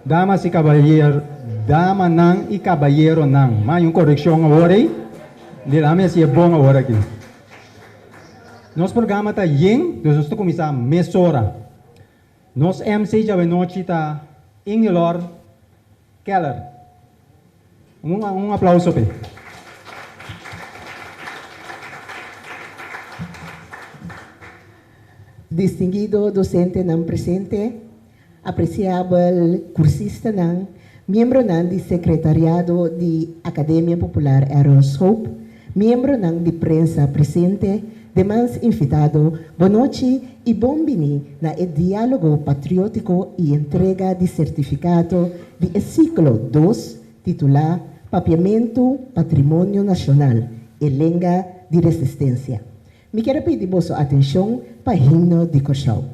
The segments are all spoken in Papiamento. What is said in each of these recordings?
Damas i kabayer, damanan i kabayeronan. Ma hay un korekshon awor ei. Di lami hasi e bon awor aki. Nos programa ta yen, dus nos ta kuminsá mesora. Nos MC djawe-nochi ta Ingelor Keller. Un un aplauso p'e. Distinguido docentenan presente, apreciabel cursistanan, miembronan di secretariado di Academia Popular Errol Schoop, miembronan di prensa presente, demas invitado, bonochi y bon bini na e Dialogo Patriotico y entrega di certificado di e ciclo dos titula Papiamentu Patrimonio Nacional, e lenga di resistencia. Mi kier a pidi boso atencion pa himno di Corsou.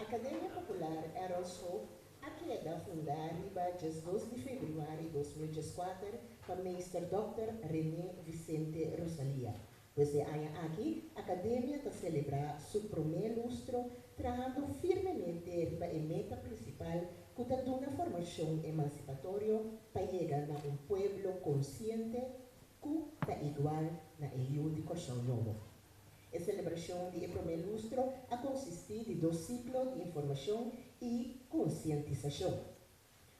Academia Popular Errol Schoop a keda fundá riba 12 di febrüari 2014 pa Meester Dòkter René Vicente Rosalia. Pues e aña aki Academia ta selebrá su promé lustro trahando firmemente riba e meta prinsipal ku ta duna formashon emansipatorio pa yega na un pueblo konsiente ku ta igual na e yu di Kòrsou Nobo. E selebrashon di e promé lustro a konsistí di dos siklo di informashon i konsientisashon.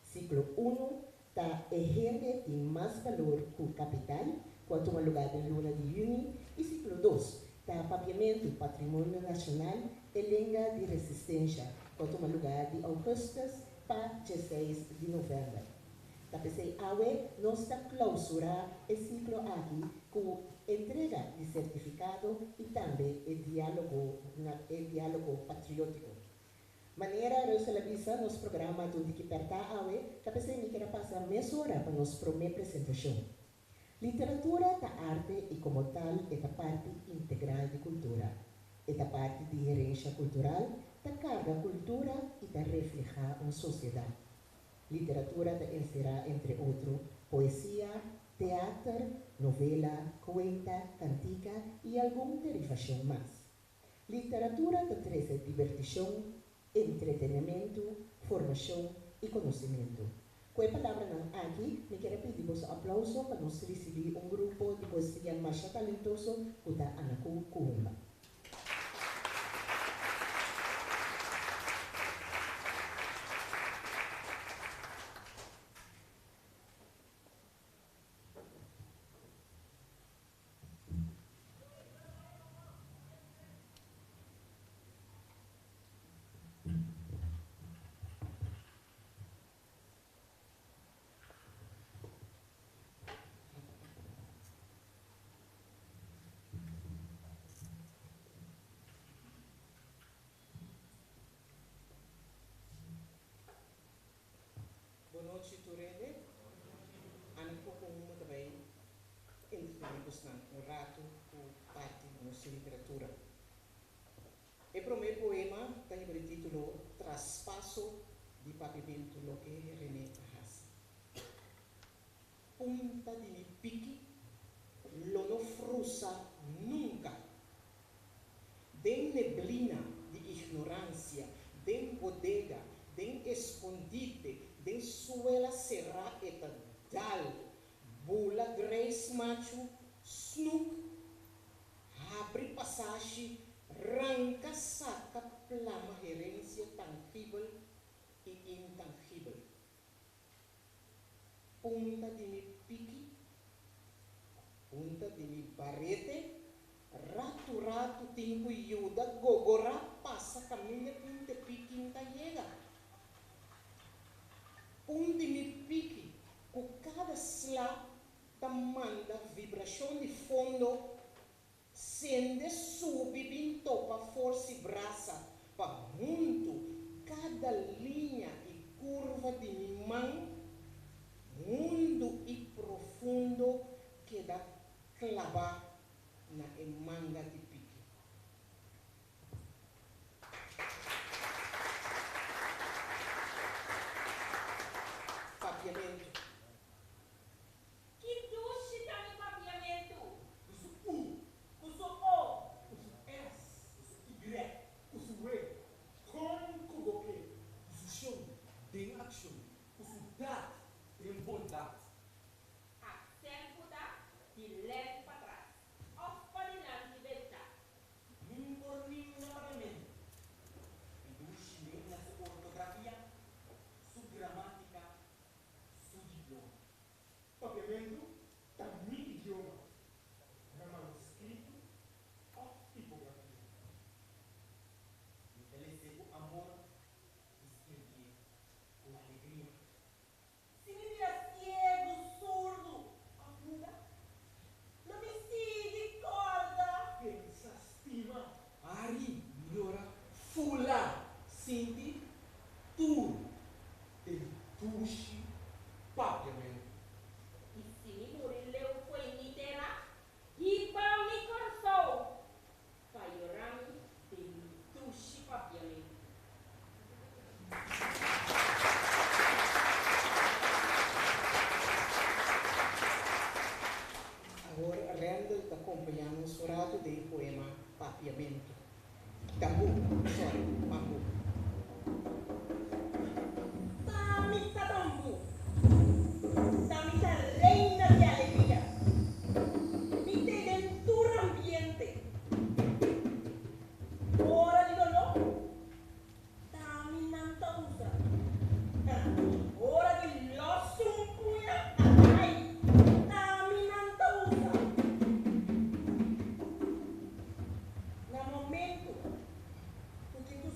Siklo unu ta E hende tin mas balor ku kapital, ku a tuma lugá den luna di yüni, i siklo dos ta Papiamentu, patrimonio nashonal, e lenga di resistensha, ku a tuma lugá di ougùstùs pa 16 di novèmber. Ta p'esei awe nos ta klousurá e siklo aki ku. entrega di sertifikado i tambe e diálogo e diálogo patriótiko. Manera Russel a bisa, nos programa ta un tiki pèrtá awe, ta p'esei mi kier a pasa mesora pa nos promé presentashon. Literatura ta arte i komo tal e ta parti integral di kultura. E ta parti di herensha kultural, ta karga kultura i ta reflehá un sosiedat. Literatura ta enserá entre otro poesia, teater, novela, kuenta, kantika i algun derivashon mas. Literatura ta trese dibertishon, entretenementu, formashon i konosementu. Ku e palabranan aki mi kier a pidi boso aplouso pa nos risibí un grupo di poesia masha talentoso ku ta Anakú Kuhumba. Bon nochi tur hende. Ami poko humo ta bai entretené bosnan un ratu ku parti di nos literatura. E promé poema ta hiba di título Traspaso di Papiamentu loke René a hasi. Punta di mi piki lo no frusa nunka. Den neblina di ignoransia, den bodega, den eskondite, den suela será e ta dal, bula greis machu, snuk, habri pasashi, ranka saka plama herensia tangibel i intangibel. Punta di mi piki, punta di mi barete, ratu ratu tin ku yuda gogorá pasa kaminda punta e pikin ta yega. Punta di mi piki ku kada sla ta manda vibrashon di fondo Sende subi bin topa forsi brasa pa huntu kada liña i kurva di mi man hundu i profundo keda klabá na e manga di piki. Papiamentu. Ki dushi ta mi papiamentu! Ku su U. Ku su O. Ku su S. Ku su Y. Ku su W. Kon ku bo ke. Ku su shon den akshon. Ku su dat den bondat. Aksènt ku ta di lèn patras òf padilanti benta. Nin por ninga papiamentu. Mi dushi lenga su ortografia, su gramátika, su diploma. Papiamentu ta mi idioma, na manuskrito òf tipografia. Mi ta les'é ku amor i skirbié ku alegria. Si mi bira siegu, surdu òf muda, lo mi sigui kòrda. Pensa, stima. Hari, yora, fula, sinti, tur. Den dushi papiamentu. I si mi muri leu fo'i mi tera, hiba mi Kòrsou pa yora mi den mi dushi papiamentu. Awor Rendel ta kompañá nos un ratu den e poema Papiamentu. Tambú, sorry, bambú. Tami ta bambú. Tami ta reina di alegria. Mi t'ei den tur ambiente. Ora di doló, tami nan ta usa. Ora di lòs un puña, ai, tami nan ta usa. Na momento ku tin ku.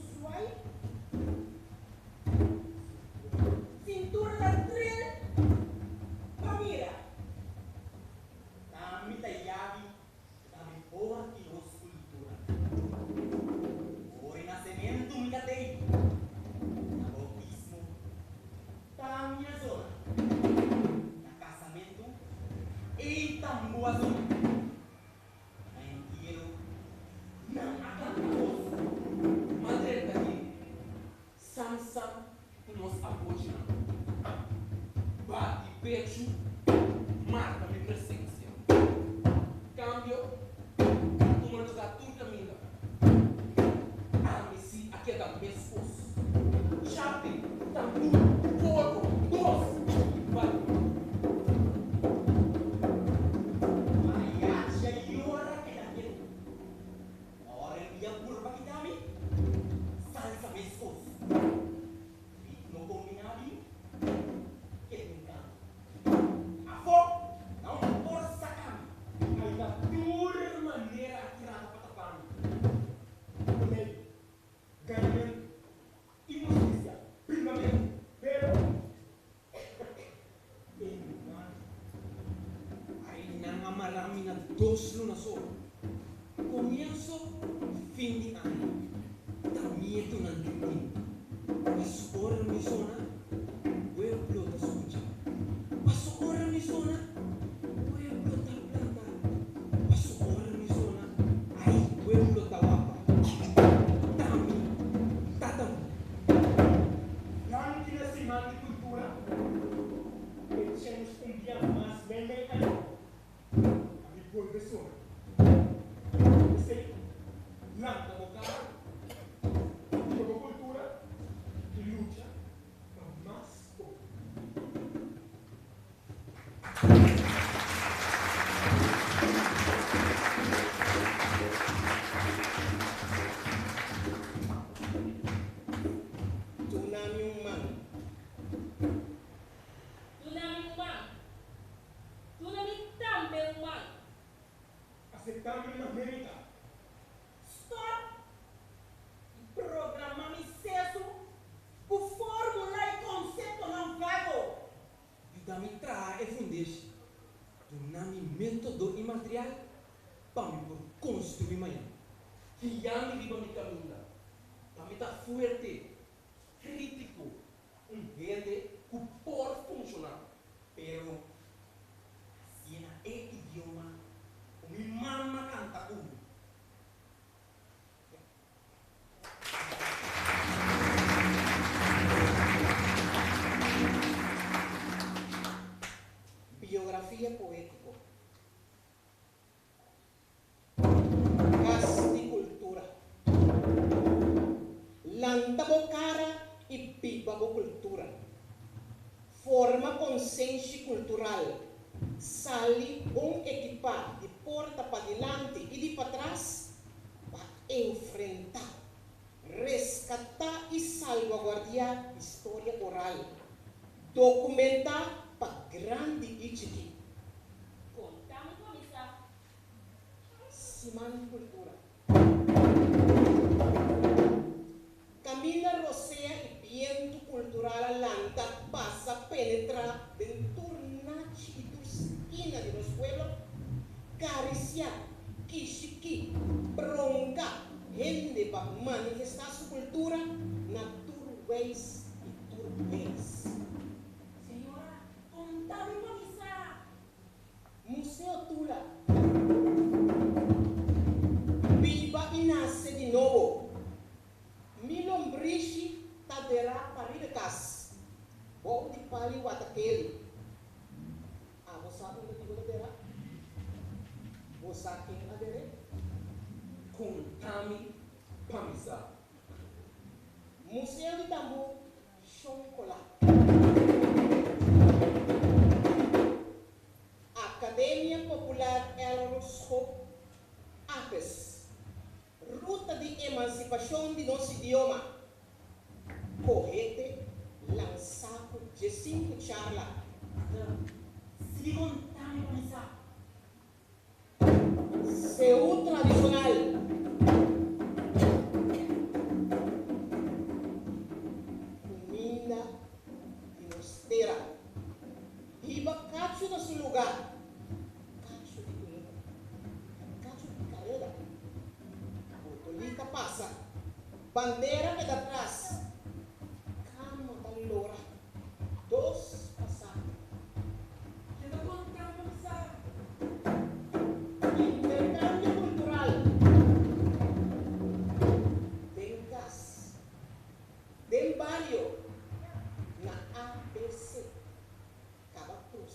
Pechu marka mi presensia. Kambio a tuma lugá tur kaminda. Ami si a keda meskos. Chapi, tambú, porko, dos i bai. Mariachi a yora keda ketu. Ora e dia purba kita mi, salsa meskos. Ritmo kombiná bin, keda un kanto. Afó nan por saka mi. Ai ta tur manera a trata pa tapa mi. Ku lei, gañamentu, inhustisia, primamentu, pero en vano. Ai nan a mara mi na dos luna so, komienso i fin di aña. Ta miedu nan tin tin. Paso ora mi sona, pueblo ta skucha. Paso ora mi sona, pueblo ta planta. Paso ora mi sona, ai pueblo ta wapa. Ta mi, ta tambú. Danki na Siman di Kultura, e chèns un bia mas meimei aña pa mi bolbe sona. P'esei, lanta bo kara, biba bo kultura i lucha pa mas poder. Duna mi un man. Duna mi un man. Duna mi tambe un man. Aseptá mi manera. Stop di programa mi sesu ku formula i konseptonan vago. Yuda mi traha e fundeshi. Duna mi método i material pa mi por konstruí mañan. Guia mi riba mi kaminda, pa mi ta fuerte, krítiko, un hende ku por funshoná. Pero si na e idioma ku mi mama kanta ku mi. Biografia poétiko. Kas di Kultura. Lanta bo kara i biba bo kultura. Forma konsenshi kultural. Sali bon ekipá di porta padilanti i di patras pa enfrentá, reskatá i salbaguardiá historia oral, dokumentá pa grandi i chikí. Konta mi pa mi sa. Siman di Kultura. Kaminda rosea i bientu kultural a lanta, pasa, penetrá den tur nachi i tur skina di nos pueblo, karisiá, kishikí, bronka hende pa manifestá su kultura na tur weis i tur weis. Señora, konta mi pa mi sa. Museo Tula, Biba i nase di nobo. Mi lombrishi ta derá pariba e kas, bou di pali watakeli. Abo sa unda di bo ta derá? Bo sa ken a der'é? Konta mi pa mi sa. Museo di Tambú Shon Colá. Akademia Popular Elro Schoop, APES. Ruta di emansipashon di nos idioma. Kohete lansá ku diesinku charla. Sigui konta mi pa mi sa. Seú tradishonal. Kuminda di nos tera. Hiba kachu na su lugá. Kachu di kunuku. Kachu di kareda. Botolí ta pasa. Bandera keda tras. Kama ta lora. Dos pasá. Keda konta mi sa. Interkambio kultural den kas, den bario, na ABC. Kaba krus.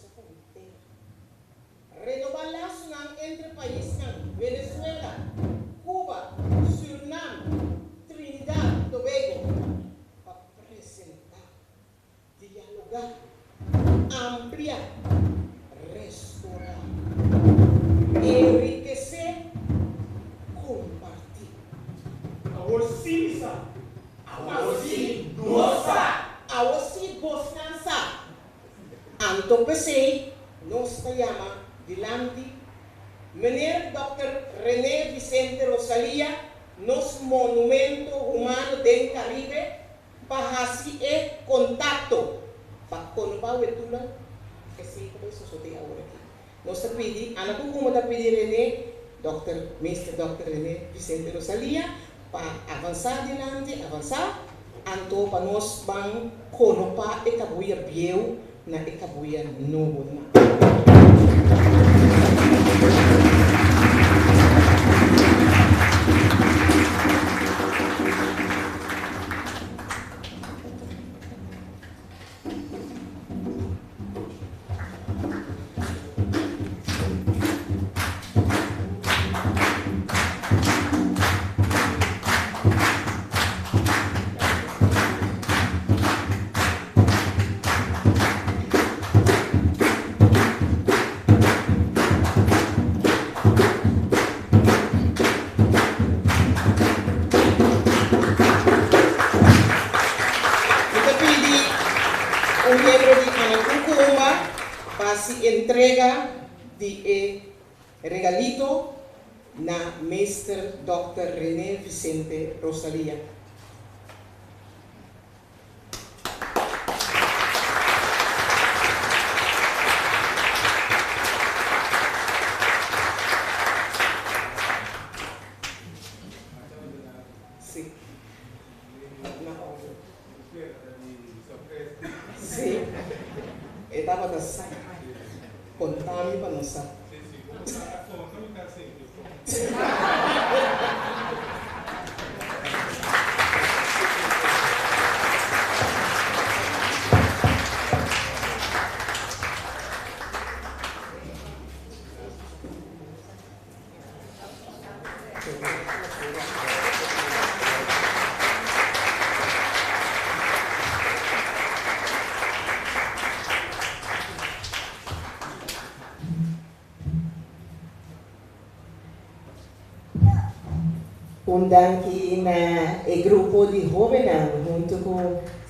Amplia, restorá, enrikesé, kompartí. Awor sí mi sa. Awor sí nos sa. Awor sí bosnan sa. Anto p'esei nos ta yama dilanti Meneer Dòkter René Vicente Rosalia, nos monumento humano den Caribe, pa hasi e kontakto pa konopá wetula esei ta bai sosodé awor aki. Nos ta pidi, Ana Kukumo ta pidi René, Dòkter, Meester Dòkter René Vicente Rosalia pa avansá dilanti, avansá, anto pa nos ban konopá e kabuya bieu na e kabuya nobo nan. Mi ta pidi un miembro di Anakukumba pa hasi entrega di e regalito na Meester Dòkter René Vicente Rosalia. Sí. Na orde. Sí. E tabata sa. Konta mi pa nos sa. Un danki na e grupo di hóbennan huntu ku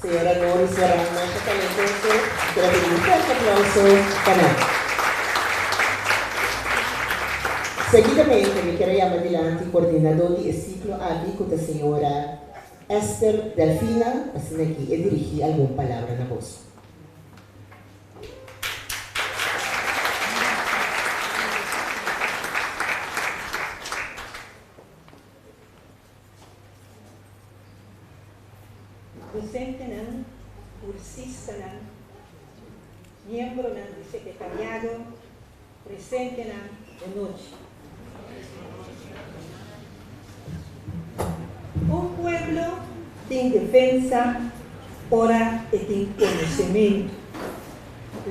señora Noris Warang masha talentoso. Quiero pidi un fuerte aplauso pa nan. Seguidamente mi quiero yama dilanti coordinador di e ciclo aki cu ta señora Esther Delfina, asina ki e dirigi algun palabra na boso. Docentenan, cursistanan, miembronan di secretariado, presentenan, bonochi. Un pueblo tin defensa ora e tin konosementu.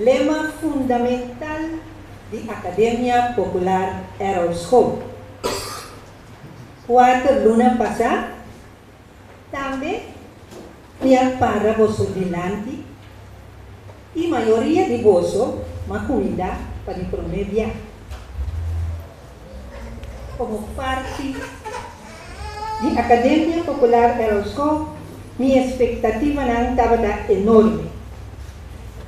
Lema fundamental di Akademia Popular Errol Schoop. Kuater luna pasá tambe mi a para boso dilanti i mayoria di boso m'a kumindá pa di promé bia. Komo parti di Akademia Popular Errol Schoop mi espektativanan tabata enorme.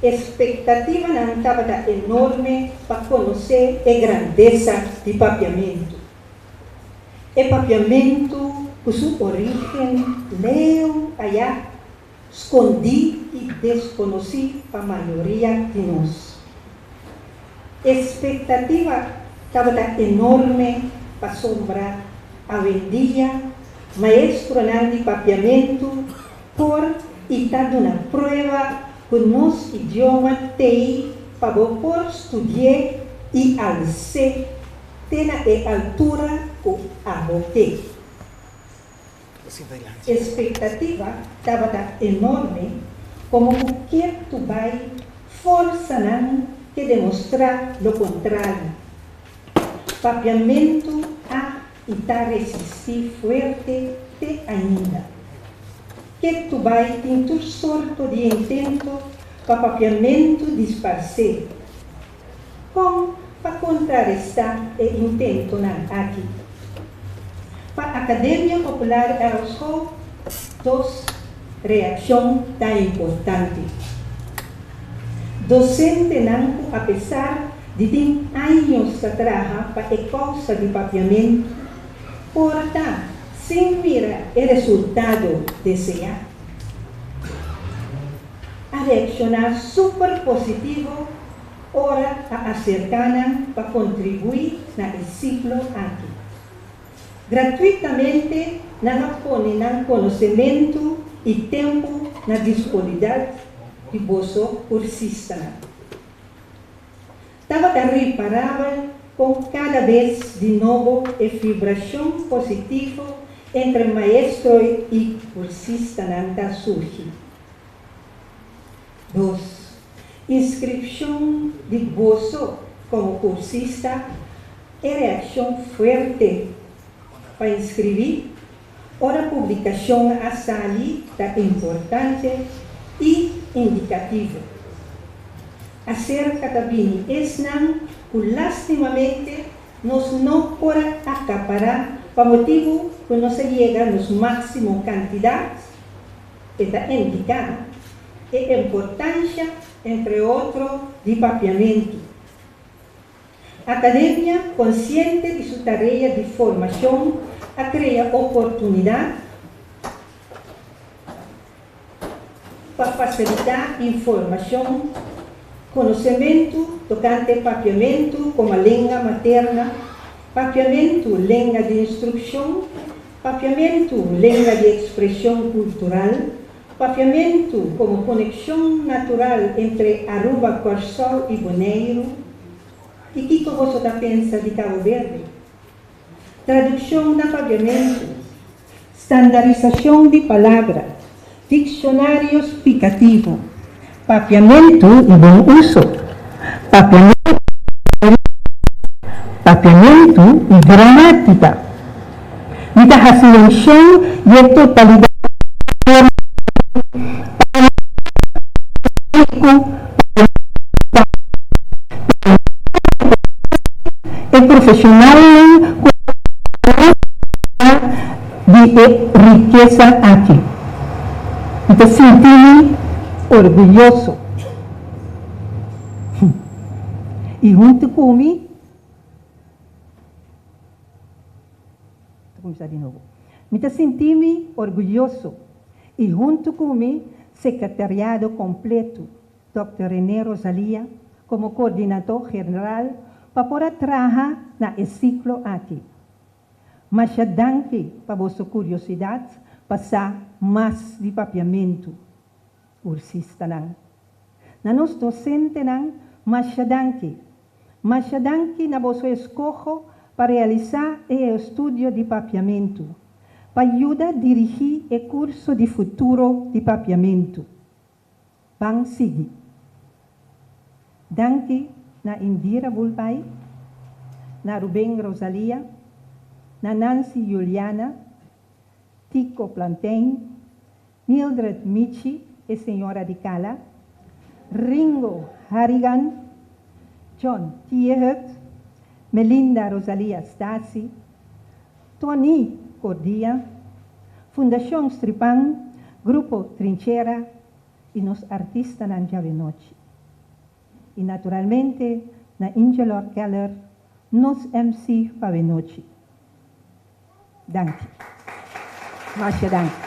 Espektativanan tabata enorme pa konosé e grandesa di papiamentu. E papiamentu ku su orígen leu ayá, skondí i deskonosí pa mayoria di nos. Espektativa tabata enorme pasobra awendia maestronan di papiamentu por i ta duna prueba ku nos idioma t'ei pa bo por studi'é i als'é te na e altura ku abo ke. Espektativa tabata enorme komo ku ketu bai forsanan ke demostrá lo kontrario. Papiamentu a i ta resistí fuerte te ainda. Ketu bai tin tur sorto di intento. pa papiamentu disparsé. Kon pa kontrarestá e intentonan aki? Pa Akademia Popular Errol Schoop dos reakshon ta importante. Dosentenan ku apesar di tin años ta traha pa e kousa di papiamentu, por ta sin mira e resultado deseá. A reakshoná super positivo ora a aserká nan pa kontribuí na e siklo aki. Gratuitamente nan a pone nan konosementu i tempu na disponidat di boso kursistanan. Tabata riparabel kon kada bes di nobo e vibrashon positivo entre maestro i kursistanan ta surgi. Dos, inskripshon di boso komo kursista, e reakshon fuerte pa inskribí ora publikashon a sali ta importante i indikativo. Aserka ta bini esnan ku lastimamente nos no por a akapará pa motibu ku nos a yega nos máksimo kantidat, e ta indiká e importansha entre otro di papiamentu. Akademia, konsiente di su tarea di formashon, a krea oportunidat pa fasilitá informashon, konosementu tokante papiamentu komo lenga materna, papiamentu lenga di instrukshon, papiamentu lenga di ekspreshon kultural, papiamentu komo konekshon natural entre Aruba, Kòrsou i Boneiru. I kiko boso ta pensa di Cabo Verde? Tradukshon na papiamentu, standarisashon di palabra, dikshonario splikativo, papiamentu i bon uso, papiamentu i papiamentu i gramátika. Mi ta hasi menshon di e totalidat di e E profesionalnan cu ta di e rikesa aki. Mi ta sinti mi orguyoso. Y hunto cu mi, ta cuminsa di nobo. Mi ta sinti mi orguyoso y hunto cu mi secretariado completo Dòkter René Rosalia komo koordinadó general pa por a traha na e siklo aki. Masha danki pa boso kuriosidat pa sa mas di papiamentu, kursistanan. Na nos dosentenan masha danki. Masha danki na boso eskoho pa realisá e estudio di papiamentu, pa yuda dirigí e kurso di futuro di papiamentu. Ban sigui. Danki na Indira Bulpay, na Ruben Rosalia, na Nancy Juliana, Tico Plantein, Mildred Michi e señora di Cala, Ringo Harrigan, John Tiehet, Melinda Rosalia Stasi, Tony Cordia, Fundashon Stripan, Grupo Trinchera i nos artistanan djawe nochi. I naturalmente na Ingelor Keller, nos MC pa awe nochi. Danki. Masha danki.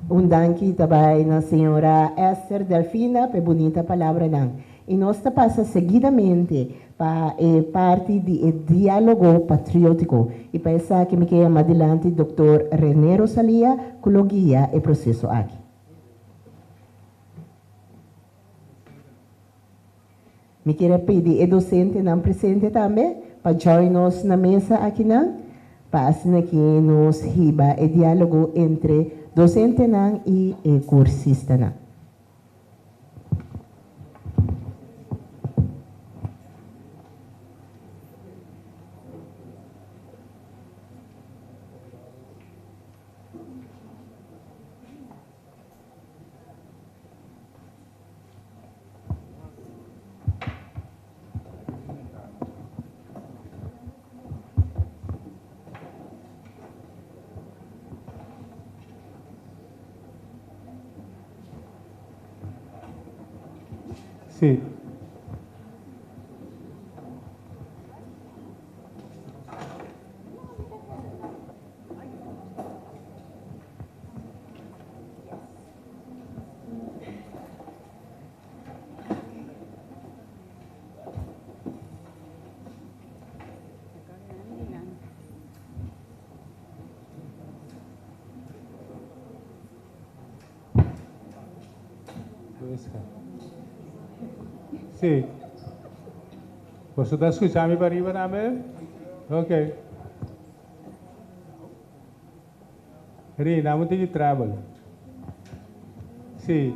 Un danki ta bai na señora Esther Delfina pa e bunita palabranan. I nos ta pasa seguidamente pa e parti di e diálogo patriótiko. I pa esaki mi ke yama dilanti Dòktor René Rosalia ku lo guia e proseso aki. Mi kier a pidi e dosentenan presente tambe pa join nos na mesa akinan pa asina ki nos hiba e diálogo entre dosentenan i e kursistanan. Sí. Sí. Boso ta skucha mi pariba tambe? Ok. Rina, un tiki travel. Sí.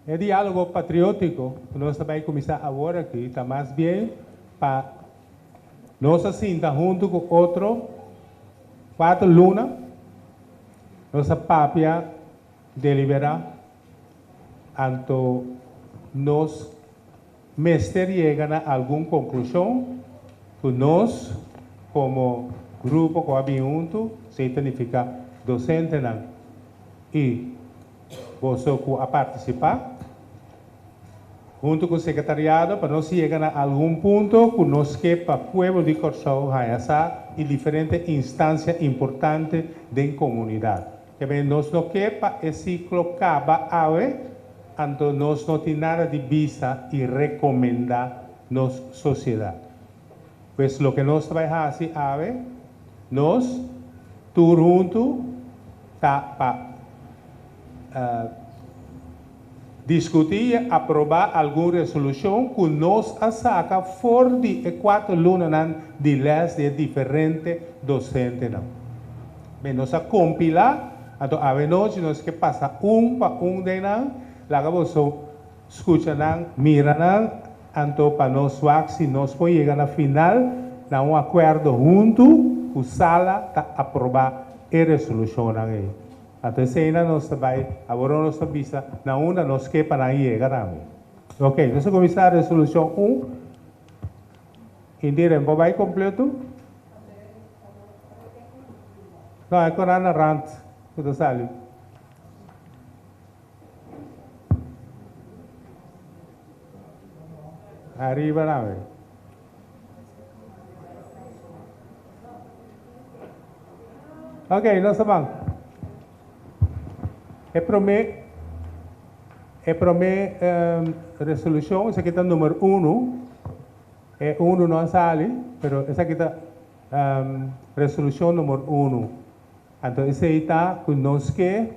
E diálogo patriótiko ku nos ta bai kuminsá awor aki ta mas bien pa nos a sinta huntu ku otro kuater luna, nos a papia, deliberá, anto nos mester yega na algun konklushon ku nos komo grupo ku a bin huntu, esei ta nifiká dosentenan i boso ku a partisipá, huntu ku sekretariado pa nos yega na algun punto ku nos ke pa pueblo di Kòrsou haña sa i diferente instansia importante den komunidat. Kebei nos no ke pa e siklo kaba awe, anto nos no tin nada di bisa i rekomendá nos sosiedat. Pues loke nos ta bai hasi awe, nos tur huntu ta pa diskutí i aprobá algun resolushon ku nos a saka for di e kuater lunanan di lès di e diferente dosentenan. Ben, nos a kompilá, anto awe nochi nos ke pasa un pa un den nan, laga boso Skucha nan, mira nan, anto pa nos wak si nos por yega na final na un akuerdo huntu ku sala ta aprobá e resolushonnan ei. Anto eseinan nos ta bai, awor nos ta bisa na unda nos ke pa nan yega tambe. Ok, nos ta kuminsá resolushon un. Indira, bo bai kompleto? No, e koran na rant ku ta sali. Ariba na we. Ok, nos ta ban. E prome e prome resolushon, esaki ta numero uno. E uno no a sali, pero esaki ta resolushon numero uno. Anto esei ta ku nos ke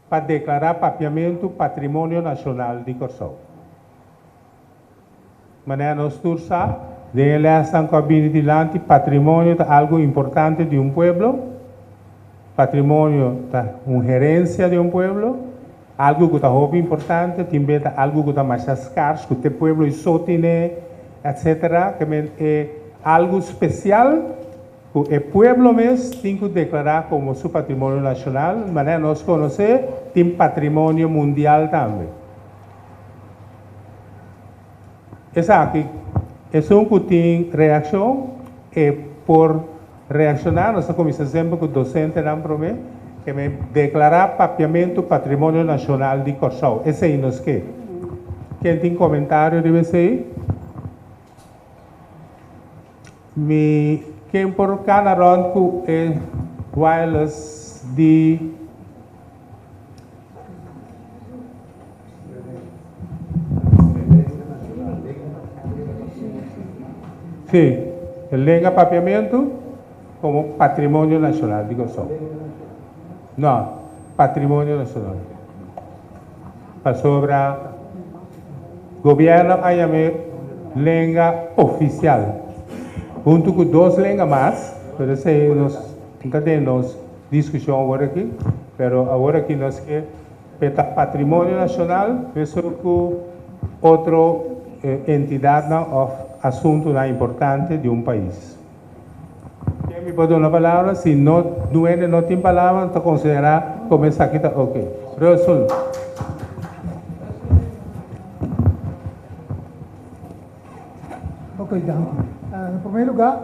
pa deklará papiamentu patrimonio nashonal di Kòrsou. Manera nos tur sa, den e lèsnan ku a bini dilanti, patrimonio ta algu importante di un pueblo, patrimonio ta un herensia di un pueblo, algu ku ta hopi importante, tin bes ta algu ku ta masha skars, ku te pueblo i so tine, etsetera. Ke men e algu spesial. Ku e pueblo mes tin ku deklará komo su patrimonio nashonal, manera nos konosé tin patrimonio mundial tambe. Esaki, esun ku tin reakshon e por reakshoná, nos ta kuminsá semper ku dosentenan promé, ke men deklará papiamentu patrimonio nashonal di Kòrsou. Esei nos ke. Ken tin komentario riba esei? Mi ken por kana rond ku e wireless di. Sí, e lenga papiamentu komo patrimonio nashonal di Kòrsou. No, patrimonio nashonal. Pasobra gobièrnu a yam'é lenga ofisial, huntu ku dos lenga mas, pero esei nos no ta den nos diskushon awor aki, pero awor aki nos ke p'e ta patrimonio nashonal mesun ku otro entidatnan òf asuntunan importante di un pais. Ken mi por duna palabra? Si no duende no tin palabra, no ta konsiderá komo esaki ta oke. Russell. Ok, danki. Na promé lugá,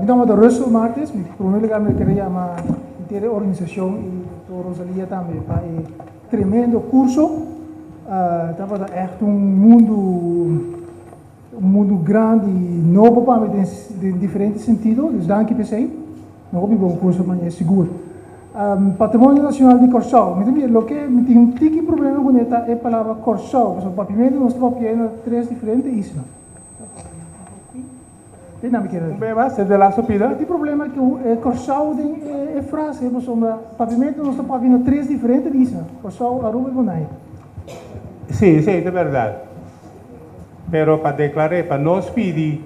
mi nòmber ta Russell Martis. Mi promé lugá mi kere yama henter e organisashon i Dòkter Rosalia tambe pa e tremendo kurso. Tabata ègt un mundu, un mundu grandi i nobo pa mi den den diferente sentido, dus danki p'esei. Un hopi bon kurso manera sigur. Patrimonio Nacional di Kòrsou, mi ta mira loke mi tin un tiki problema kuné ta e palabra Kòrsou, pasobra papiamentu nos ta papia na tres diferente isla. Un bes mas, e de laatste pida. Mi tin problema ku e Kòrsou den e frase pasobra papiamentu nos ta papia na tres diferente isla, Kòrsou, Aruba i Bonaire. Sí, esei ta bèrdat. Pero pa deklar'é, pa nos pidi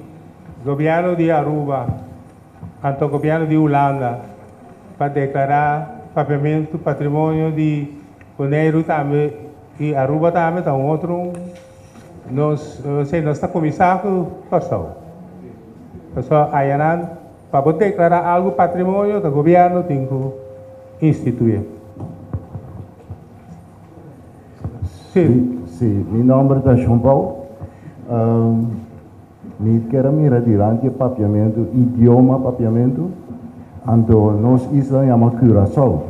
gobièrnu di Aruba anto gobièrnu di Hulanda pa deklará papiamentu patrimonio di Boneiru tambe i Aruba tambe ta un otro Nos si nos ta kuminsá ku Kòrsou. Pasobra ayanan pa bo deklará algu patrimonio ta gobièrnu tin ku instituyé. Sí. Sí, mi nòmber ta Shon Paul. Mi kier a mira dilanti e papiamentu, idioma papiamentu, anto nos isla yama Curaçao,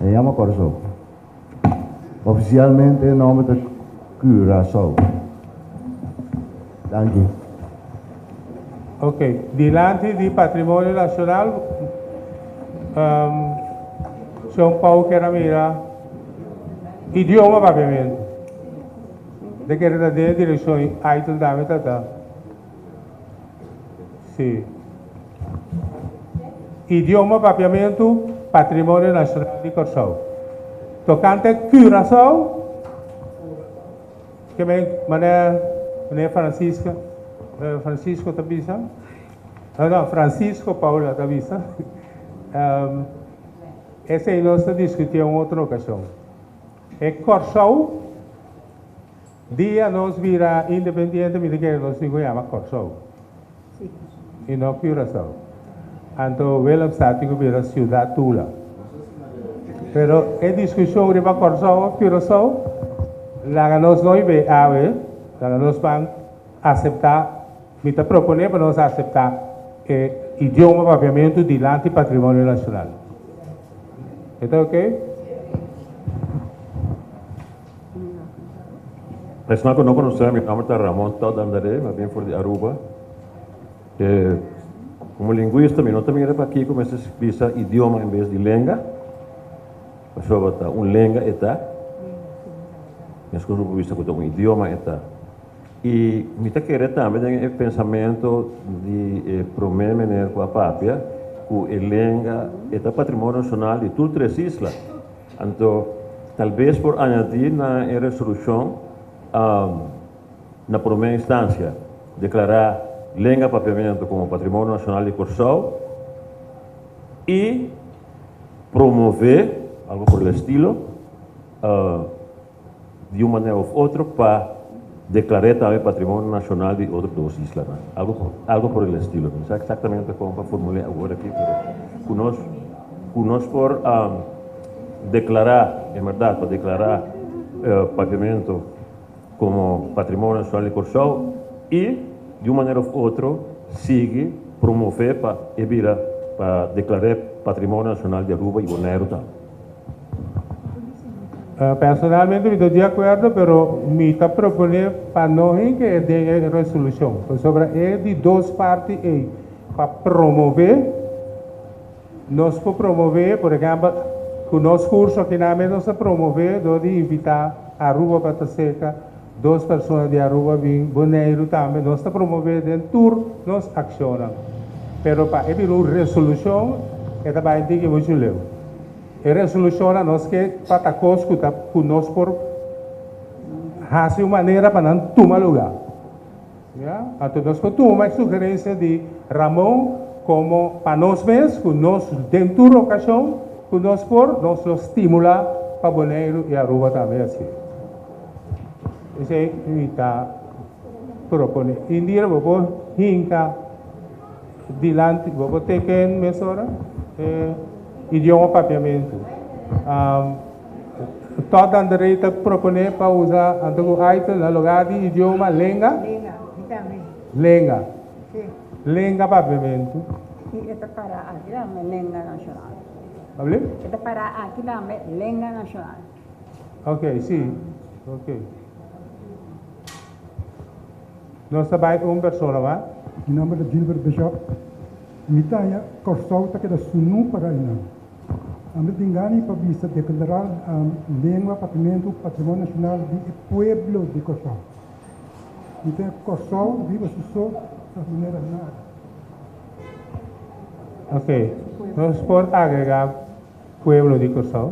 e yama Kòrsou. Ofisialmente e nòmber ta Curaçao. Danki. Ok, dilanti di Patrimonio Nacional, Shon Paul kier a mira idioma papiamentu. De kere ta den e direkshon i Aitel tambe ta ta. Sí. Idioma Papiamentu, Patrimonio Nashonal di Kòrsou. Tokante Curaçao, ke men manera meneer Francisca, Francisco ta bisa, no no, Francisco Paula ta bisa, esei nos ta diskutí un otro okashon. E Kòrsou, dia nos bira independiente mi ta kere nos tin ku yama Kòrsou i no Curaçao. Anto Willemstad tin ku bira Ciudad Tula. Pero e diskushon riba Kòrsou òf Curaçao laga nos no hib'é awe, laga nos ban aseptá, mi ta proponé pa nos aseptá e idioma papiamentu dilanti patrimonio nashonal. E ta oke? Esnan ku no konosé mi nomber ta Ramon Todd Andare, mi a bin for di Aruba. Komo lingwista mi no ta mira pakiko mester bisa idioma en bes di lenga, pasobra ta un lenga e ta, meskos ku bo bisa ku ta un idioma e ta. I mi ta kere tambe den e pensamento di e promé meneer ku a papia ku e lenga e ta patrimonio nashonal di tur tres isla. Anto talbes por añadí na e resolushon na promé instansia deklará lenga papiamentu komo patrimonio nashonal di Kòrsou i promové, algo por el estilo, di un manera òf otro pa deklar'é tambe patrimonio nashonal di otro dos islanan. Algo algo por el estilo. Mi no sa eksaktamente kon pa formul'é awor aki, pero ku nos ku nos por deklará, en bèrdat pa deklará Papiamentu komo patrimonio nashonal di Kòrsou i di un manera òf otro sigui promové pa e bira pa deklar'é patrimonio nashonal di Aruba i Boneiru tambe. Personalmente mi ta di akuerdo, pero mi ta proponé pa no hinka e den e resolushon, pasobra e di dos parti ei pa promové, nos por promové, por ehèmpel, ku nos kurso akinan mes nos ta promové dor di invitá Aruba pa ta serka, dos persona di Aruba bin, Boneiru tambe, nos ta promové den tur nos akshonnan. Pero pa e bira un resolushon e ta bai diki muchu leu. E resolushonnan nos ke pa ta kos ku ta ku nos por hasi un manera pa nan tuma lugá. Ya, anto nos por tuma e sugerensia di Ramon komo pa nos mes ku nos den tur okashon ku nos por nos lo stimulá pa Boneiru i Aruba tambe hasié. Esei mi ta proponé. Indira bo por hinka dilanti, bo por teken mesora e idioma papiamentu. Todd Anderey ta proponé pa usa anto ku Aitel na lugá di idioma lenga. Lenga, mi tambe. Lenga. Sí. Lenga papiamentu. I e ta para aki tambe lenga nashonal. Pabli? E ta para aki tambe lenga nashonal. Ok, sí. Ok. Nos ta bai un persona mas. Mi nomber ta Gilbert Bishop. Mi ta haña Kòrsou ta keda sunú para einan. Ami tin gana pa bisa deklará lengua Papiamentu patrimonio nashonal di e pueblo di Kòrsou. Mi ta haña Kòrsou riba su so ta manera nada. Ok, nos por agregá pueblo di Kòrsou?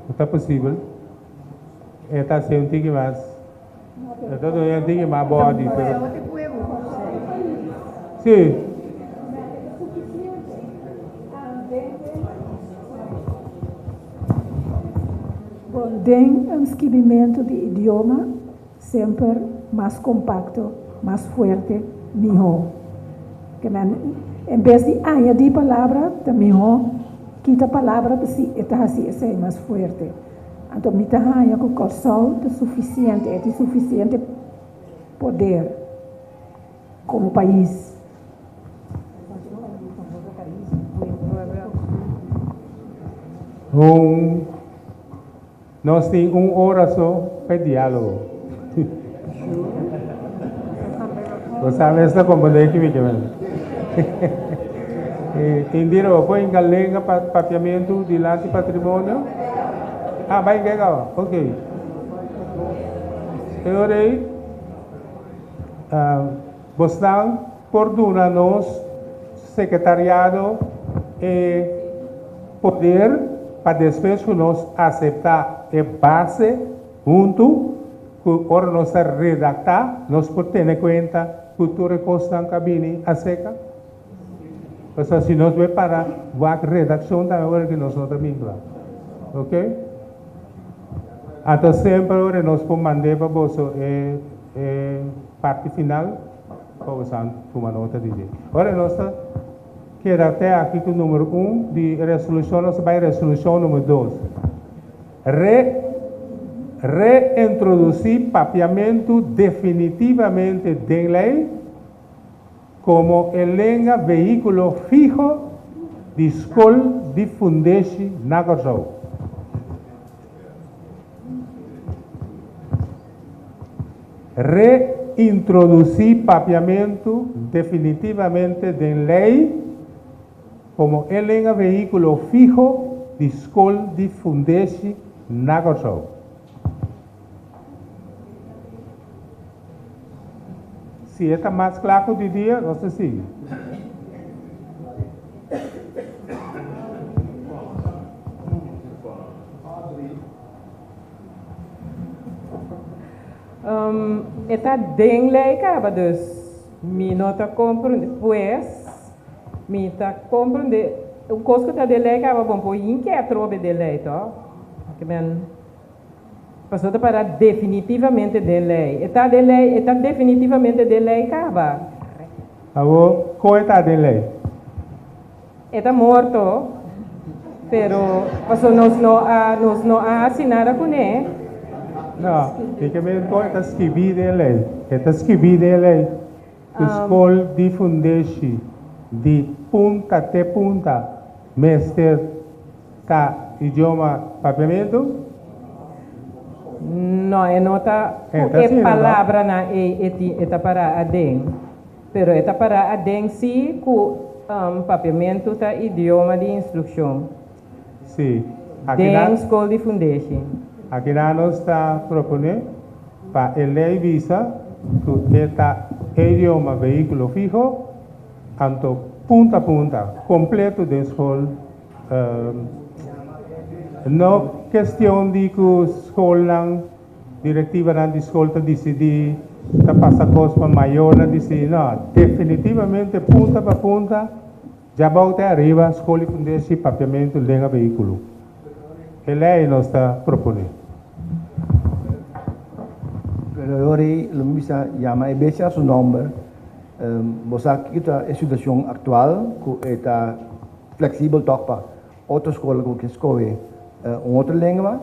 No ta posibel? E ta hasi un tiki mas. E ta duna un tiki mas body, pero. Sí. Bon, den un skibimentu di idioma semper mas kompakto, mas fuerte, mihó. Ke men, en bes di añadí palabra, ta mihó kita palabra pasobra e ta hasi esei mas fuerte. Anto mi ta haña ku Kòrsou ta sufisiente, e tin sufisiente poder komo pais. Un, nos tin un ora so pa e diálogo. Bo sa mes ta komprendé ki mi ke men. Indira, bo por hinka lenga pa papiamentu dilanti patrimonio? Ah, bai hinka kaba. Ok. E ora ei, bosnan por duna nos sekretariado e poder pa despues ku nos aseptá e base huntu ku ora nos ta redaktá nos por tene kuenta ku tur e kosnan ku a bini aserka? Pasobra si nos bai para wak redakshon tambe ora ki nos no ta bin kla. Ok? Anto semper ora nos por mand'é pa boso e e parti final pa boso tuma nota di dje. Ora nos ta keda te aki ku numero un di resolushon nos ta bai resolushon numero dos. Re Reintrodusí papiamentu definitivamente den lei komo e lenga vehíkulo fiho di skol di fundeshi na Kòrsou. Reintrodusí papiamentu definitivamente den lei Komo e lenga vehíkulo fiho di skol di fundeshi na Kòrsou. Si e ta mas kla ku di dia, nos ta sigui. E ta den lei kaba, dus mi no ta komprende. Pues. Mi ta comprende un cos cu ta den ley caba bon por yin ke atrobe den ley to? Ke men paso ta para definitivamente den ley. E ta den ley, e ta definitivamente den ley caba. Awor con e ta den ley? E ta morto, pero paso nos no a nos no a haci nada cune. No, mi ke men con e ta skibi den ley. E ta skibi den ley. Ku skol di fundeshi di punta te punta mester ta idioma Papiamentu? No, e no ta ku e palabranan ei e tin e ta pará aden. Pero e ta pará aden sí ku Papiamentu ta idioma di instrukshon. Sí. Den skol di fundeshi. Akinan nos ta proponé pa e lei bisa ku e ta e idioma vehíkulo fiho, anto punta punta, kompleto den skol. No kestion di ku skolnan, direktivanan di skol ta disidí, ta pasa kos pa mayornan disidí, no, definitivamente punta pa punta. Djabou te ariba, Skol i Fundeshi Papiamentu Lenga Vehíkulo. E lei nos ta proponé. Pero e ora ei lo mi bisa yama e bestia na su nòmber. Bo sa kiko ta e situashon aktual ku e ta fleksibel tòg pa otro skol ku ke skohe un otro lengua,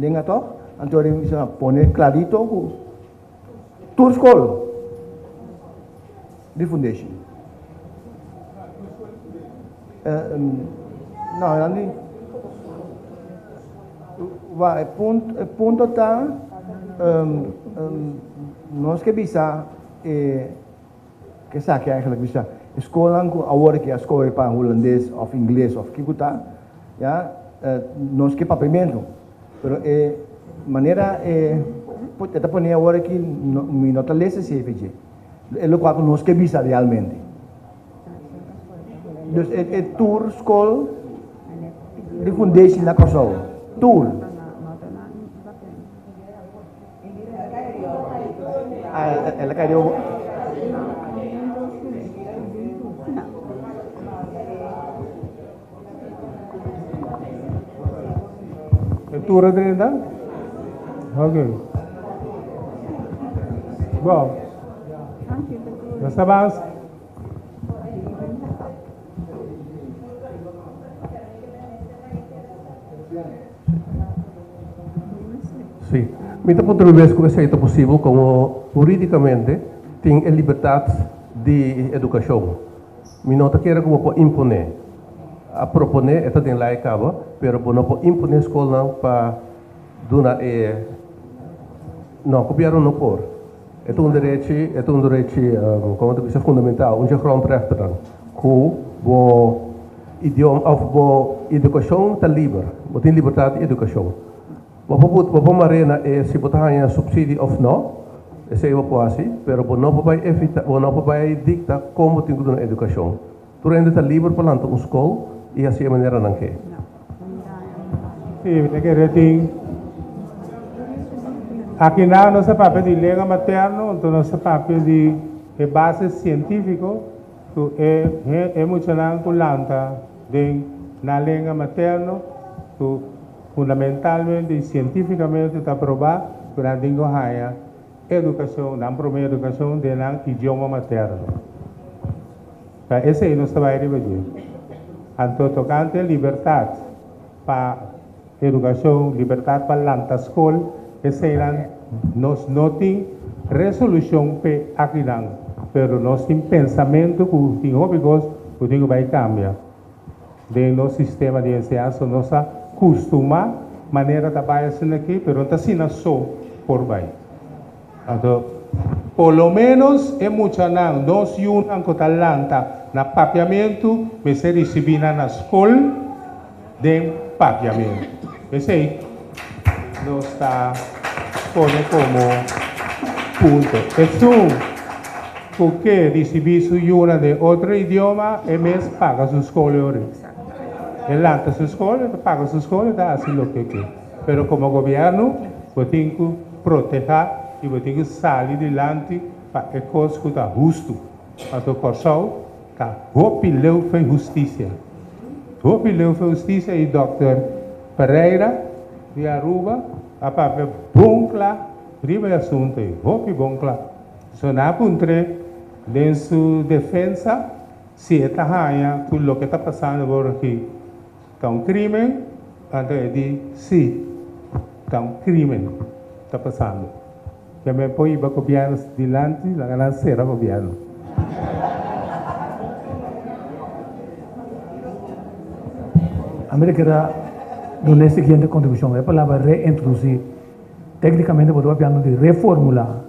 lenga tòg. Anto ora mi bisa pone klarito ku tur skol. Di fundeshi. No, nan di. Wa, e punto, e punto ta, nos ke bisa. e ke esaki eigenlijk bisa e skolnan ku awor ke a skohe pa hulandes òf ingles òf kiko ta ya nos ke papiamentu pero e manera e e ta pone awor aki mi no ta lesa esei dje e lokual ku nos ke bisa realmente. Dus e e tur skol di fundeshi na Kòrsou tur. Ah, el a kai riba bo. E tur a drenta? Ok. Bon. Nos ta bans. Sí. Mi ta puntra mi mes ku esei ta posibel komo hurídikamente tin e libertat di edukashon. Mi no ta kere ku bo por imponé. A proponé, e ta den lei kaba, pero bo no por imponé skolnan pa duna e. No, gobièrnu no por. E ta un derechi, e ta un derechi, komo ta bisa, fundamental, un dje grondrechtennan, ku bo idioma òf bo edukashon ta liber. Bo tin libertat di edukashon. Bo por bo por mar'é na e si bo ta haña supsidi òf nò, esei bo por hasi, pero bo no por bai evitá, bo no por bai dikta kon bo tin ku duna edukashon. Tur hende ta liber pa lanta un skol i hasi e manera nan ke. Sí, mi ta kere tin. Aki nan nos ta papia di lenga materno, anto nos ta papia di e base sientífiko ku e e muchanan ku lanta den nan lenga materno ku fundamentalmente i sientífikamente ta probá ku nan tin ku haña edukashon, nan promé edukashon den nan idioma materno. Ta esei nos ta bai riba dje. Anto tokante libertat pa edukashon, libertat pa lanta skol, eseinan nos no tin resolushon p'e akinan, pero nos tin pensamentu ku tin hopi kos ku tin ku bai kambia den nos sistema di enseñansa. Nos a kustumá manera ta bai asina aki, pero no ta asina so por bai. Anto, por lo menos e muchanan, nos yunan ku ta lanta na papiamentu mester risibí nan na skol den papiamentu. Esei nos ta pone komo punto. Esun ku ke risibí su yunan den otro idioma, e mes paga su skol e ora. E lanta su skol, e ta paga su skol, e ta hasi loke e ke. Pero komo gobièrnu bo tin ku protehá i bo tin ku sali dilanti pa e kos ku ta hustu. Pasobra Kòrsou ta hopi leu fe hustisia. Hopi leu fe hustisia i dòkter Pereira di Aruba a papia bon kla riba e asuntu ei. Hopi bon kla. So nan a puntr'é den su defensa si e ta haña ku loke ta pasando awor aki Ta un crimen? Anto e di, Si, ta un crimen ta pasando. Ke men por hiba gobierno dilanti, laga nan cera gobierno. Ami ta keda duna e siguiente kontribushon. E palabra reintrodusi, teknikamente bo ta papiando di reformula.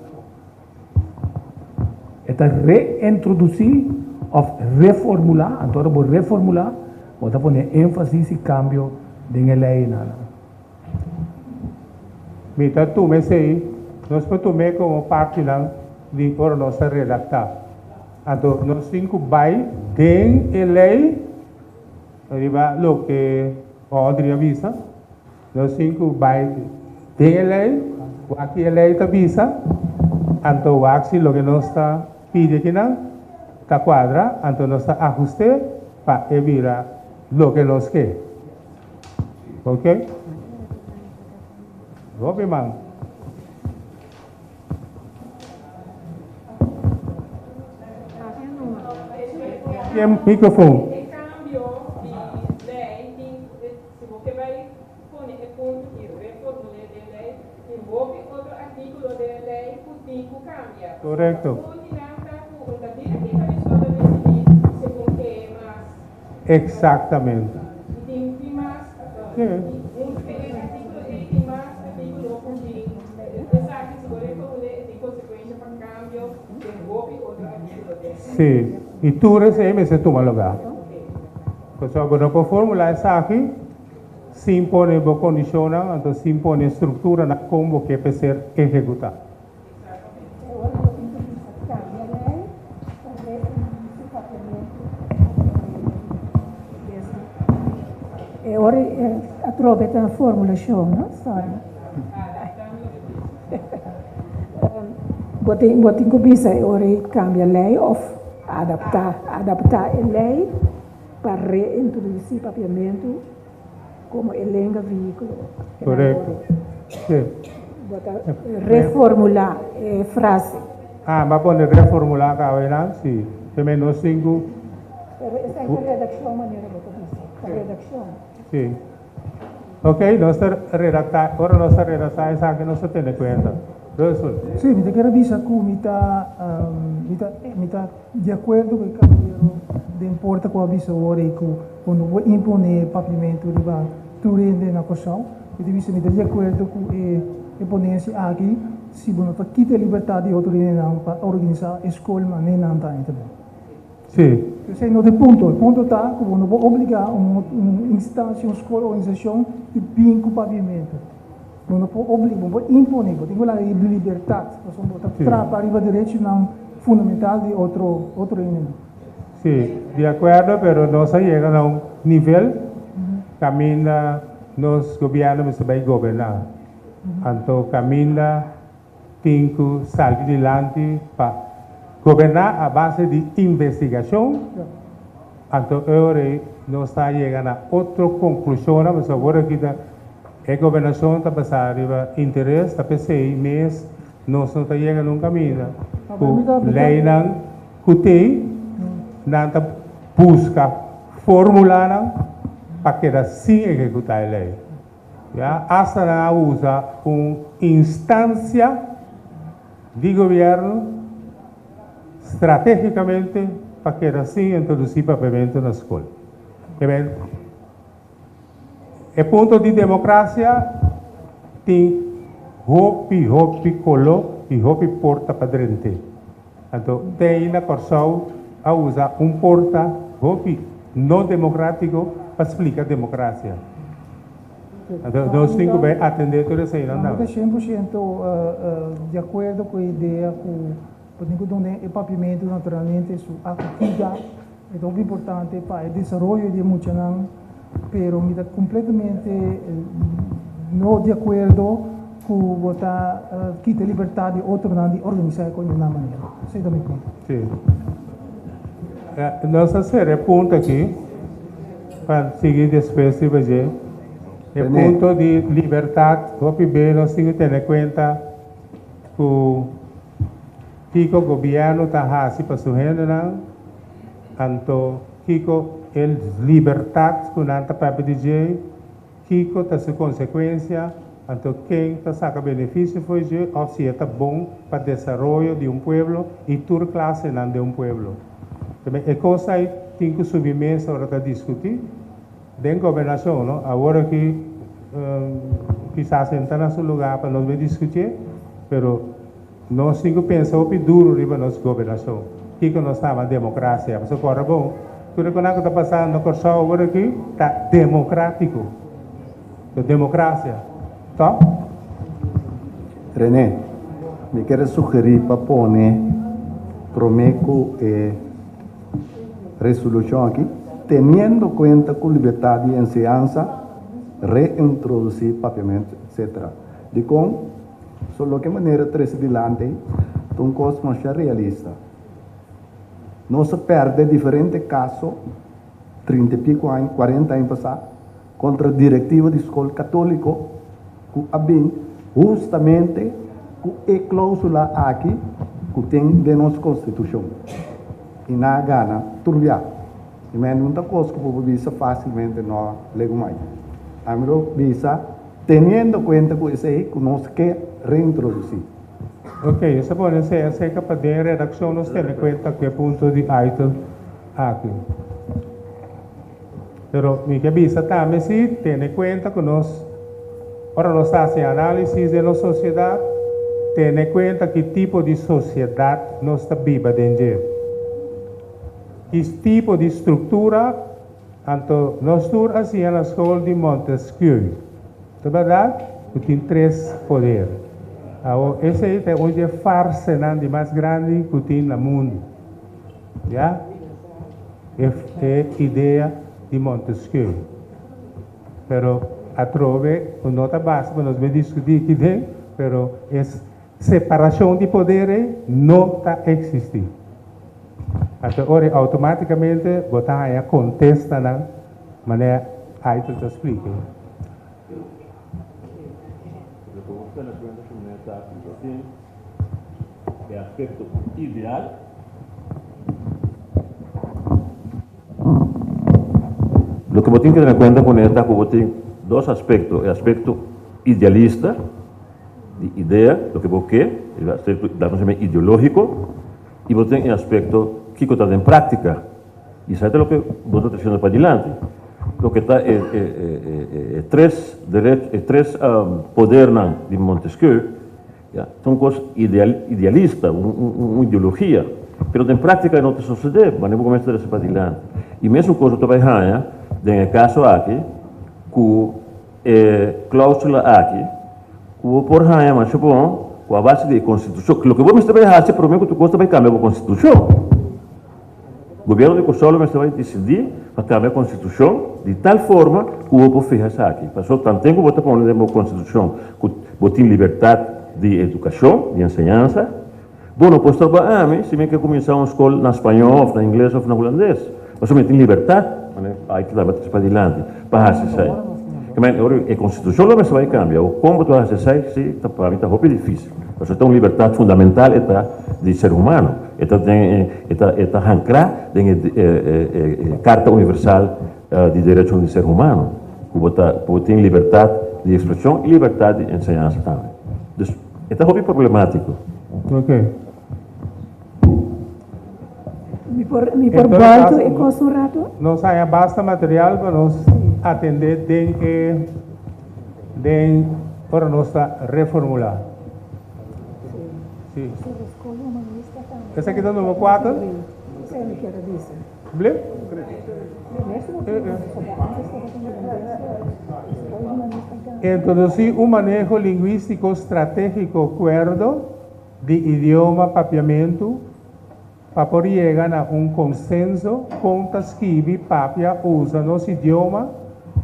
E ta reintrodusí òf reformulá, anto ora bo reformulá, bo ta pone énfasis i kambio den e leinan. Mi ta tuma esei, nos por tum'é komo partinan di ora nos ta redaktá. Anto nos tin ku bai den e lei riba loke Audrey a bisa. Nos tin ku bai den e lei, wak ki e lei ta bisa, anto wak si loke nos ta pidi akinan ta kuadra, anto nos ta ahust'é pa e bira loke nos ke. Ok? Hopi man. Ken microfoon. E cambio di ley tin si bo ke bay pone e punto di reformule den ley tin hopi otro articulo den ley cu tin cu cambia. Correcto. Un di nan ta cu un ta directiva di school ta decidi segun ke mas. Exactamente. Y tin tin mas un e articulo ey tin mas articulo cu tin esaki si bo reformule e tin consecuencia pa cambio den. Sí, i tur esei mester tuma lugá. Pasobra bo no por formulá esaki sin pone bo kondishonnan, anto sin pone strukturanan kon bo ke pa e ser ehekutá. E ora atrobe ta formulashon, no? Sorry. Bo tin bo tin ku bisa e ora ei kambia lei òf adaptá adaptá e lei pa reintrodusí papiamentu komo e lenga vehíkulo. Korekto. Sí. Bo ta reformulá e frase. Ah, bo a pone reformulá kaba einan? Sí. Te men nos tin ku. Pero esei ta redakshon manera bo ta bisa. Ta redakshon. Sí. Ok, nos ta redacta, ora nos ta redacta esaki nos ta tene cuenta. Russell. Sí, mi ta kere bisa cu mi ta, mi ta, mi ta di acuerdo cu e caballero den porta cu a bisa awor ey cu bo no por impone papiamento riba tur hende na Corsou. Mi ta bisa mi ta di acuerdo cu e e ponencia aki si bo no ta kita e libertad di otro hendenan pa organisa e scol manera nan ta enta bon. Sí. Esei no ta e punto. E punto ta ku bo no por obligá un un instansia, un skol, organisashon di bin ku papiamentu. Bo no por obligá, bo no por imponé, bo tin ku laga e libertat, pasobra bo ta trapa riba derechonan fundamental di otro otro hendenan. Sí, di akuerdo, pero nos a yega na un nivel kaminda nos gobièrnu mester bai goberná. Anto kaminda tin ku sali dilanti pa goberná a base di investigashon, anto e ora ei nos ta yega na otro konklushonnan, pasobra awor aki ta e gobernashon ta basá riba interes, ta p'esei mes nos no ta yega na un kaminda ku leinan ku t'ei nan ta buska formulanan pa keda sin ehekutá e lei. Ya hasta nan a usa un instancia di gobierno strategicamente pa keda sin introduci papiamento na scol. E punto di democracia tin hopi hopi colo y hopi porta pa drente. Anto te ainda Corsou a usa un porta hopi no democratico pa splica democracia. Anto nos tin cu bay atende tur eseinan tambe. Mi ta 100% di acuerdo cu e idea cu bo tin cu duna e papiamento naturalmente su acogida. E ta hopi importante pa e desaroyo di e muchanan, pero mi ta completamente no di acuerdo cu bo ta kita e libertad di otronan di organisa e con di nan manera. Esey ta mi punto. Sí. Nos a cera e punto aki pa sigui despues riba dje. E punto di libertad hopi be nos tin cu tene cuenta cu Kiko gobièrnu ta hasi pa su hendenan? Anto kiko e libertat ku nan ta papia di dje? Kiko ta su konsekuensia? Anto ken ta saka benefisio for dje òf si e ta bon pa desaroyo di un pueblo i tur klasenan den un pueblo? Tambe e kos ei tin ku subi mesa ora ta diskutí den gobernashon, no? Awor aki kisas e no ta na su lugá pa nos bai diskutié, pero. Nos tin ku pensa hopi duru riba nos gobernashon. Kiko nos ta ama demokrasia? Pasobra kòrda bon, tur e konan ku ta pasando na Kòrsou awor aki ta demokratiko. Ta demokrasia, tòg? René, mi kere sugerí pa pone promé ku e resolushon aki, teniendo kuenta ku libertad di enseñansa, reintrodusí papiamentu, etcetera. Dikon? So loke manera trece dilanti ta un cos masha realista. Nos a perde diferente caso trinta y pico aña, cuarenta aña pasa contra directiva di scol catolico cu a bin hustamente cu e clausula aki cu tin den nos constitucion y nan a gana tur bia. Y men no ta cos cu bo por bisa facilmente no legumai. Ami lo bisa. Teniendo cuenta cu esey cu nos ke reintroduci. Ok, esei pone esei acerca pa den redaccion nos tene cuenta cu e punto di item aki. Pero mi ke bisa tambe si tene cuenta cu nos ora nos ta haci analisis den nos sociedad, tene cuenta ki tipo di sociedad nos ta biba den dje. Ki tipo di struktura anto nos tur a siña na skol di Montesquieu. Ta bèrdat ku tin tres poder. Awor esei ta un di e farsenan di mas grandi ku tin na mundu. Ya? E e idea di Montesquieu. Pero atrobe ku no ta basta pa nos bin diskutí aki den, pero e separashon di poder ei no ta eksistí. Anto ora ei outomátikamente bo ta haña kontestanan manera Aitel ta splika. E aspekto ideal. Loke bo tin ke tene kuenta kuné ta ku bo tin dos aspekto, e aspekto idealista di idea, loke bo ke, e aspekto laga nos yama ideológiko, i bo tin e aspekto kiko ta den práktika, i esei ta loke bo ta tresiendo padilanti. Loke ta e e tres derech e tres podernan di Montesquieu Ya, ta un kos ideal, idealista, un, un, un ideologia. Pero den práktika e no ta sosodé, manera bo kuminsá trese padilanti. I mesun kos bo ta bai haña den e kaso aki ku e klóusula aki, ku bo por haña masha bon ku a base di e konstitushon. Loke bo mester bai hasi promé ku tur kos ta bai kambia bo konstitushon. Gobierno di Kòrsou lo mester bai disidí pa kambia konstitushon di tal forma ku bo por fiha esaki. Pasobra tanten ku bo ta pone den bo konstitushon ku bo tin libertat di edukashon, di enseñansa, bo no por stroba ami si mi ke kuminsá un skol na spañó òf na ingles òf na hulandes. Pasobra mi tin libertat, manera Aike tabata trese padilanti, pa hasi esei. Kemey, ora e konstitushon lo mester bai kambia. Awor kon bo ta hasi esei? Si, ta pa mi ta hopi difísil. Pasobra ta un libertat fundamental e ta di ser humano. E ta den e ta e ta hankrá den e e Karta Universal di Derechonan di Ser Humano ku bo ta ku bo tin libertat di ekspreshon i libertat di enseñansa tambe. Dus e ta hopi problemátiko. Ok. Mi por mi por bòltu e kos un ratu? Nos haña basta material pa nos atendé den e den ora nos ta reformulá. Sí. Esaki ta number kuater? Ble? Introdusí un maneho lingwístiko stratégiko kuerdo di idioma papiamentu pa por yega na un konsenso kon ta skibi, papia, usa nos idioma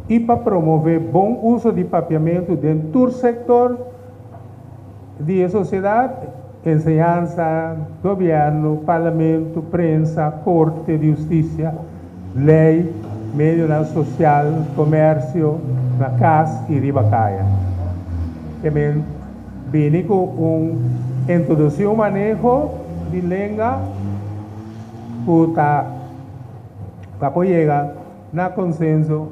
i pa promové bon uso di papiamentu den tur sektor di e sosiedat, enseñansa, gobièrnu, parlamentu, prensa, korte di hustisia, lei, medionan sosial, komersio, na kas i riba kaya. Ke men bini ku un introdusí un maneho di lenga ku ta pa por yega na konsenso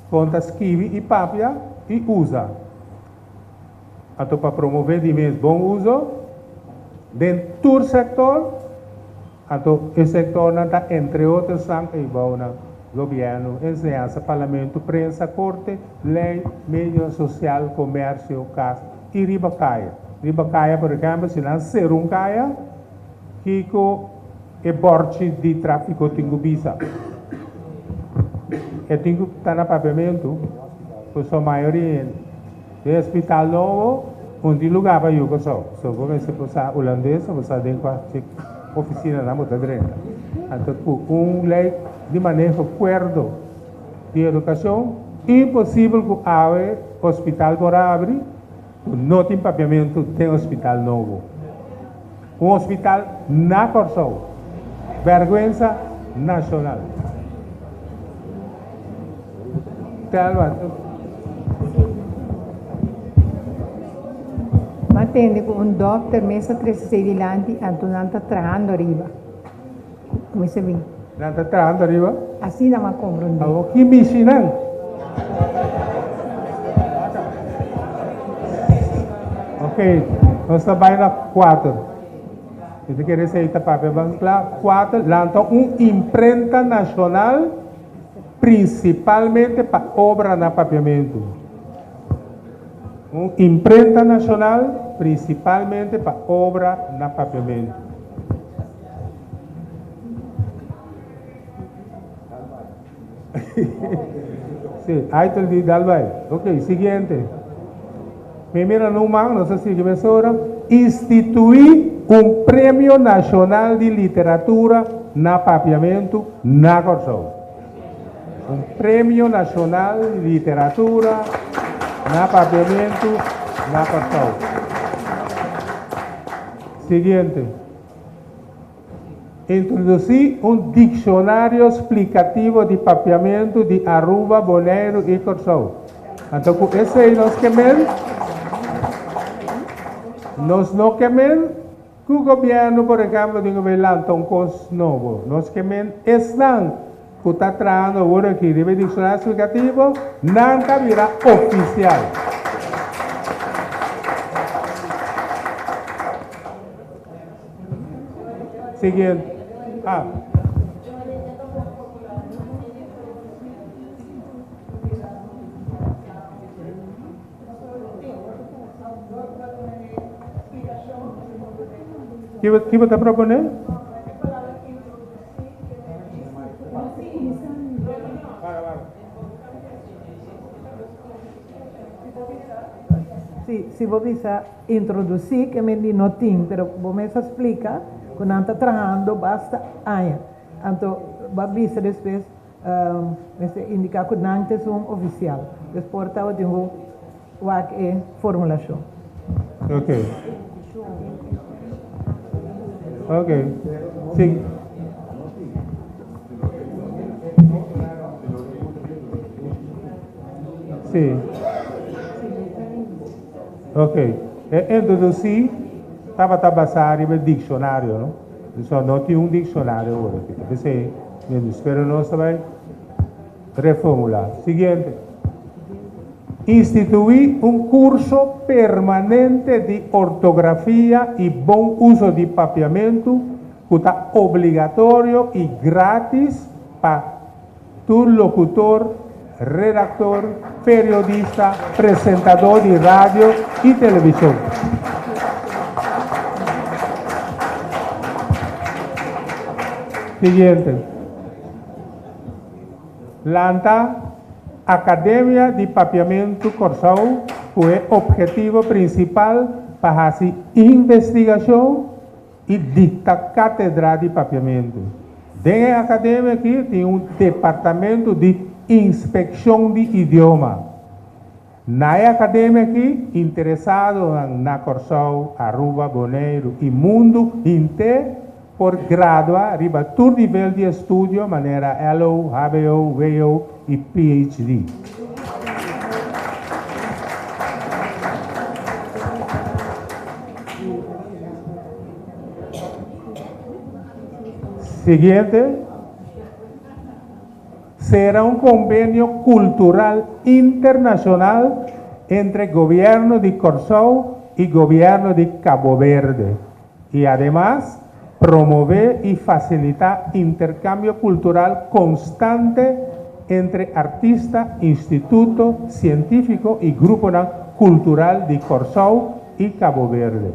kon ta skibi i papia i usa. Anto pa promové di mes bon uso den tur sektor, anto e sektornan ta entre otro esnan eibounan, gobièrnu, enseñansa, parlamento, prensa, korte, lei, medio sosial, komersio, kas i riba kaya. Riba kaya por ehèmpel si nan sera un kaya, kiko e bòrchi di tráfiko tin ku bisa? E tin ku ta na papiamentu, pasobra mayoria hende. Den hospital nobo un tin lugar pa yu Kòrsou. So bo mester por sa hulandes o bo sa den kua ofisinanan bo ta drenta. Anto ku un lei di maneho kuerdo di edukashon imposibel ku awe hospital por abri ku no tin papiamentu den hospital nobo. Un hospital na Kòrsou. Bèrgwensa nashonal. Telma. M'a tende ku un dòkter mes a trese esei dilanti, anto nan ta trahando ariba. Kuminsá bin. Nan ta trahando ariba? Asina m'a komprondé. Awor ki mishi nan? Ok, nos ta bai na kuater. Mi ta kere esei ta papia ban kla. Kuater, lanta un imprenta nashonal prinsipalmente pa obra na papiamentu. Un imprenta nashonal prinsipalmente pa obra na papiamentu. Si, Aitel di dal bai. Ok, siguiente. Mi mira numa, nos a sigui mesora. Instituí un premio nashonal di literatura na papiamentu na Kòrsou. Un premio nashonal di literatura na papiamentu na Kòrsou. Siguiente. Introdusí un dikshonario splikativo di papiamentu di Aruba, Boneiru i Kòrsou. Anto ku esei nos ke men? Nos no ke men ku gobièrnu, por ehèmpel, tin ku bai lanta un kos nobo. Nos ke men esnan ku ta trahando awor aki riba e dikshonario splikativo, nan ta bira ofisial. Siguiente. Ah. Ki bo ta proponé? Si, si bo bisa introdusí ke men di no tin, pero bo mes a splika ku nan ta trahando basta aña. Anto bo a bisa despues mester indiká ku nan ta esun ofisial. Pues por tabatin ku wak e formulashon. Ok. Ok. Si. Sí. Ok. E introdusí tabata basá riba e dikshonario, no? So, no tin un dikshonario awor aki. Ta p'esei, pero nos ta bai reformulá. Siguiente. Instituí un kurso permanente di ortografia i bon uso di papiamentu ku ta obligatorio i grátis pa Tur locutor, redactor, periodista, presentador di radio y television. Siguiente. Lanta Academia di Papiamentu Kòrsou ku e obhetivo principal pa hasi investigacion i dikta kátedra di papiamentu. Den e akademia aki tin un departamentu di inspekshon di idioma. Na e akademia aki interesadonan na Kòrsou, Aruba, Boneiru i mundu henter por gradua riba tur nivel di estudio manera LO, hbo, WO i PhD. Siguiente. Sera un konvenio kultural internashonal entre gobièrnu di Kòrsou i gobièrnu di Kabo Berde i ademas promové i fasilitá interkambio kultural konstante entre artista, instituto sientífiko i gruponan kultural di Kòrsou i Cabo Verde.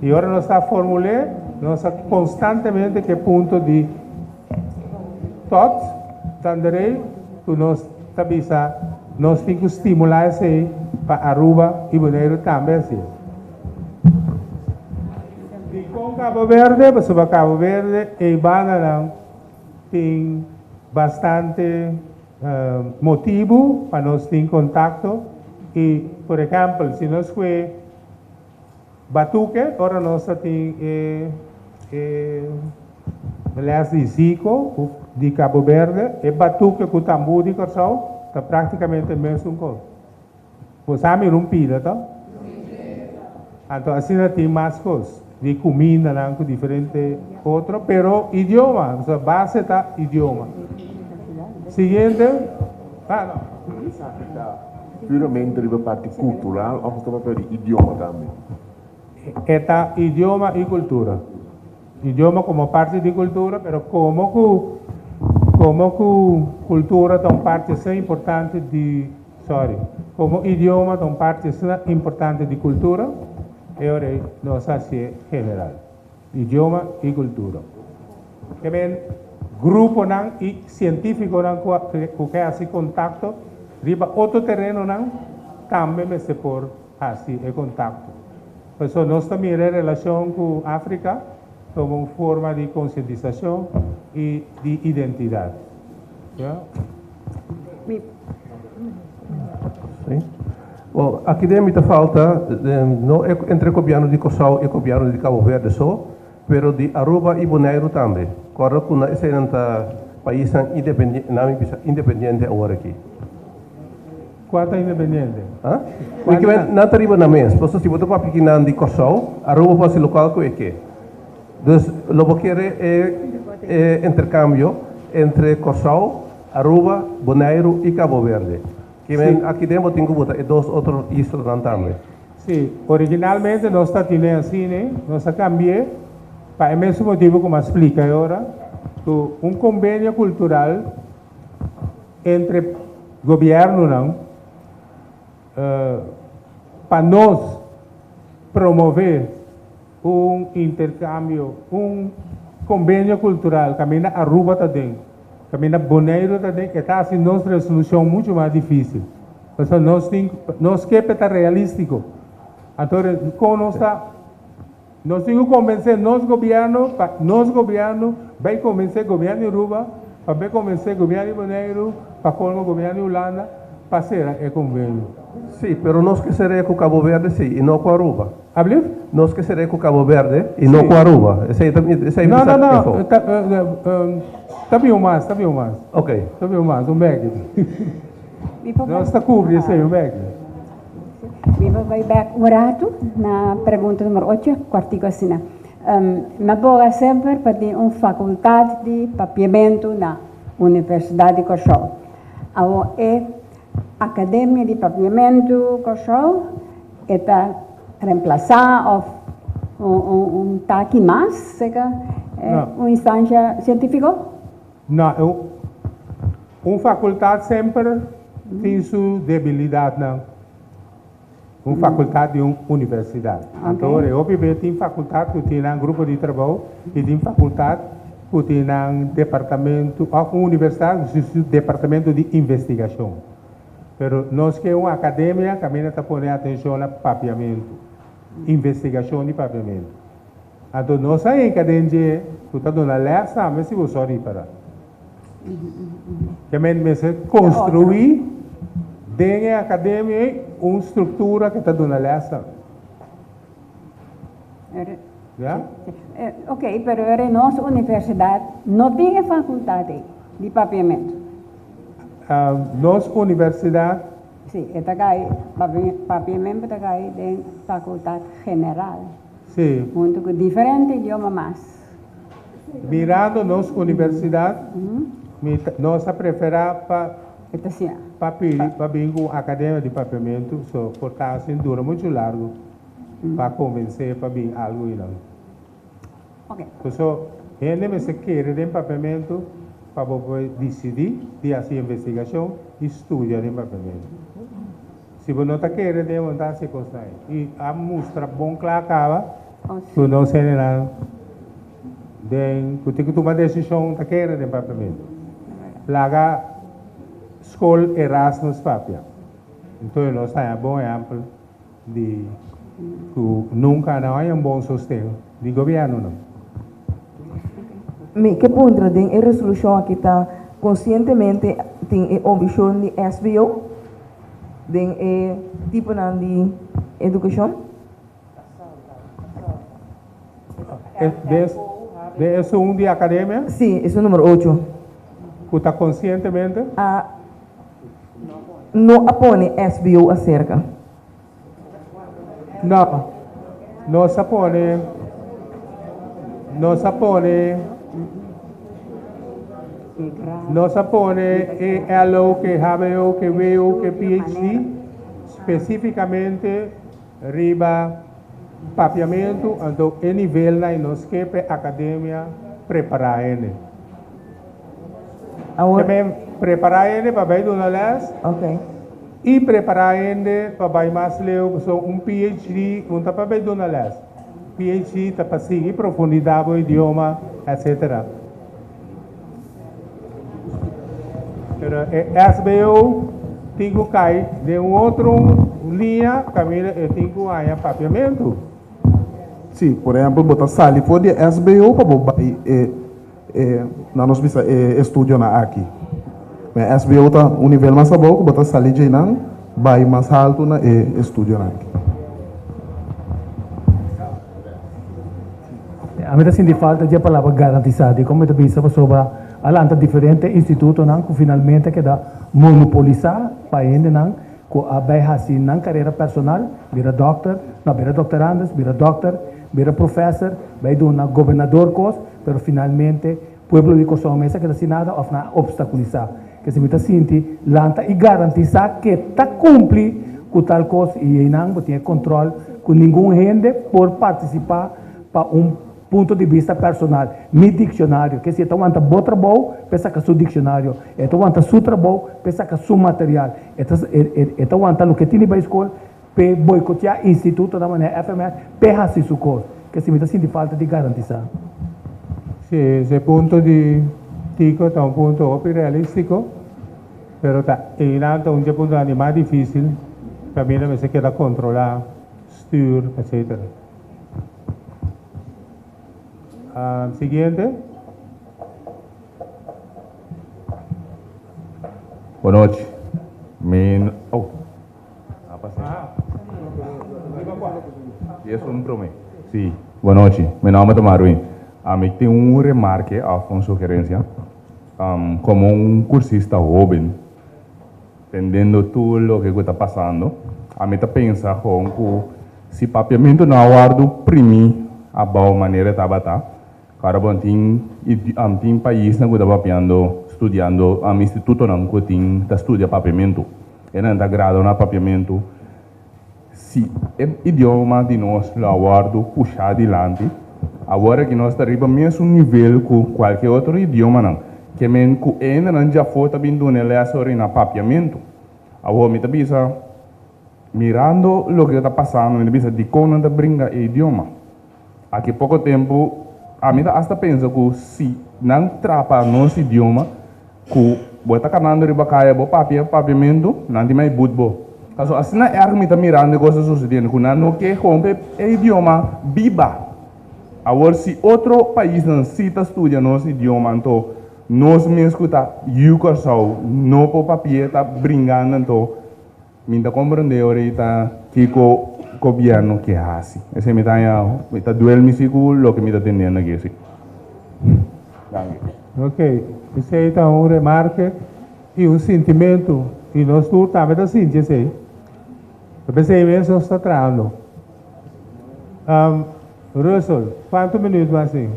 I ora nos ta formul'é, nos ta konstantemente ku e punto di tot tanderei ku nos ta bisa nos tin ku stimulá esei pa Aruba i Boneiru tambe hasié. Dikon Cabo Verde? Pasobra Cabo Verde ei bandanan tin bastante motibu pa nos tin kontakto i por ehèmpel si nos kue batuke ora nos ta tin e e lès di Zico di Cabo Verde e batuke ku tambú di Kòrsou ta praktikamente mesun kos. Bo sa mira un pida to? Anto asina tin mas kos di kumindanan ku diferente otro pero idioma, pasobra base ta idioma. Siguiente. Ah no. Esaki ta puramente riba parti kultural òf ta papia di idioma tambe? E ta idioma i kultura. Idioma komo parti di kultura pero komo ku komo ku kultura ta un parti asina importante di Sorry. Komo idioma ta un parti asina importante di kultura, e ora ei nos a hasié general. Idioma i kultura. Ke men? Gruponan i sientífikonan ku ku ke hasi kontakto riba otro terenonan tambe mester por hasi e kontakto. Pasobra nos ta mira e relashon ku Afrika komo un forma di konsientisashon i di identidat. Ya. Sí. Bon, aki den mi ta falta, no entre gobièrnu di Kòrsou i gobièrnu di Kabo Verde so, Pero di Aruba y Boneiru tambe. Corda cu na eseinan ta paisnan independiente, nan mi bisa independiente awor aki. Cua ta independiente? Ha? Mi ke men nan ta riba nan mes. Pasobra si bo ta papia ki nan di Corsou, Aruba por haci locual cu e ke. Dus lo bo kere e e intercambio entre Corsou, Aruba, Boneiru y Cabo Verde. Ke men aki den bo tin cu bota e dos otro islanan tambe. Sí, originalmente nos ta tine asina, nos a cambi'é pa e mesun motibu cu mi a splica e ora, cu un convenio cultural entre gobiernonan pa nos promove un intercambio, un convenio cultural caminda Aruba ta den, caminda Boneiru ta den, e ta haci nos resolucion mucho mas dificil. Pasobra nos tin, nos ke pa e ta realístiko. Anto kon nos ta, nos tin ku konvensé nos gobièrnu pa nos gobièrnu bai konvensé gobièrnu di Aruba, pa bai konvensé gobièrnu di Boneiru, pa kolmo gobièrnu di Hulanda pa sera e konvenio. Sí, pero nos ke ser'é ku Kabo Verde sí i no ku Aruba. Ablief? Nos ke ser'é ku Kabo Verde i no ku Aruba. Esei ta mi, esei mi No, sa no, ke no, fo. ta, ta biu mas, ta biu mas. Ok. Ta biu mas, un bèki. Nos ta cubri esey un bek. Mi por bai bek un ratu na pregunta numero ocho, cuartico asina. Mi a boga semper pa tin un facultad di papiamentu na Universidad di Kòrsou. Awor e Academia di Papiamentu Kòrsou e ta reemplasa of un taki mas seka un instancia cientifico? No, un facultad semper tin su debilidadnan. Un facultad di un universidad. Anto ora e hopi be tin facultad cu tin nan grupo di trabou y tin facultad cu tin nan departamento of un universidad cu tin su departamento di investigacion. Pero nos ke un academia caminda ta pone atencion na papiamento, investigacion di papiamento. Anto nos a hinka den dje ku ta duna lès tambe si bo so ripara. Ke men mester konstruí den e akademia ei un struktura ku ta duna lès tambe. Ya? Ok, pero ora nos universidat no tin e fakultat ei di papiamentu. Nos universidat. Si, e ta kai, papiamentu ta kai den fakultat general. Sí. Huntu ku diferente idioma mas. Mirando nos universidat, mi ta, nos a preferá pa E ta siña. pa pidi pa bin ku un akademia di papiamentu, so por ta asin dura muchu largu pa konvensé pa bin algu einan. Oke. Paso hende mester kere den papiamentu pa bo por disidí di hasi investigashon i studia den papiamentu. Si bo no ta kere den bo no ta hasi e kosnan ei. I a mustra bon kla kaba ku nos hendenan den ku tin ku tuma desishon ta kere den papiamentu. Laga skol Erasmus papia. Entonces nos haña bon ehèmpel di ku nunka no haña un bon sosten di gobièrnunan. Mi ke puntra den e resolushon aki ta konsientemente tin e omishon di SBO? Den e tiponan di edukashon. Den esun di akademia? Si, esun numero ocho. Ku ta konsientemente? A No a pone SBO aserka. No, nos a pone, nos a pone, nos a pone e LO ke HBO ke WO ke PhD spesífikamente riba papiamentu, anto e nivelnan nos ke pa e akademia prepará hende. Awor. Ke men prepará hende pa bai duna lès. Ok. I prepará hende pa bai mas leu, pasobra un PhD no ta pa bai duna lès. PhD ta pa sigui profundidá bo idioma, etcetera. Pero e SBO tin ku kai den un otro liña kaminda e tin ku haña papiamentu. Sí, por ehèmpel bo ta sali for di e SBO pa bo bai e e nan nos bisa e estudionan aki. Ma e SBO ta un nivel mas abou ku bo ta sali djeinan bai mas haltu na e estudionan aki. Ami ta sinti falta dje palabra garantisá. Dikon mi ta bisa? Pasobra a lanta diferente institutonan ku finalmente a keda monopolisá pa hendenan ku a bai hasi nan karera personal, bira dòkter, no, bira dòkterandes, bira dòkter, bira profèser, bai duna gobernador kos, pero finalmente pueblo di Kòrsou mes a keda sin nada òf nan a opstakulisá. Kese mi ta sinti lanta i garantisá ke ta kumpli ku tal kos i einan bo tin e kòntròl ku ningun hende por partisipá pa un punto di bista personal. Mi dikshonario, ke si e ta wanta bo trabou p'e saka su dikshonario, e ta wanta su trabou p'e saka su material, e ta e ta wanta loke tin di bai skol p'e boikoteá institutonan manera FMS p'e hasi su kos. Ke si mi ta sinti falta di garantisá. Sí, ese punto di Tico ta un punto hopi realístiko, pero ta einan ta un dje puntonan di mas difísil, kaminda mester keda kontrolá, stuur, etcetera. Siguiente. Bonochi. Mi oh. A pasa. Y es un prome. Sí, bonochi. Mi nomber ta Marwin. Ami tin un remarke of un sugerencia. Como un cursista hoben, tendendo tur loke ku ta pasando, ami ta pensa gewoon ku si papiamentu no a wòrdu primí abou manera e tabata, Ora bon tin tin paisnan ku ta papiando, studiando, institutonan ku tin ta studia papiamentu. E nan ta grado na papiamentu. Si e idioma di nos lo a wòrdu pushá dilanti, awor aki nos ta riba mesun nivel ku kualke otro idiomanan. Ke men ku e hendenan djafó ta bin duna e lès ora na papiamentu. Awor mi ta bisa, mirando loke ta pasando, mi ta bisa dikon nan ta bringa e idioma. Aki poko tempu, ami ta asta pensa ku si nan trapa nos idioma, ku bo ta kanando riba kaya bo papia papiamentu, nan tin mai but bo. Pasobra asina erg mi ta mirando e kos ta susediendo, ku nan no ke hompe e idioma biba. Awor si otro paisnan si ta studia nos idioma, anto nos mes ku ta yu Kòrsou no por papia ta bringando anto Mi ta comprende ahorita kico gobierno ke haci. Esey mi ta haña, mi ta duel mi si cu loke mi ta tendiendo aki si. Danki. Ok, esey ta un remarke y un sintimento y nos tur tambe ta sinti esey. Ta pesey mes nos ta trahando. Russell, cuanto minuut mas tin?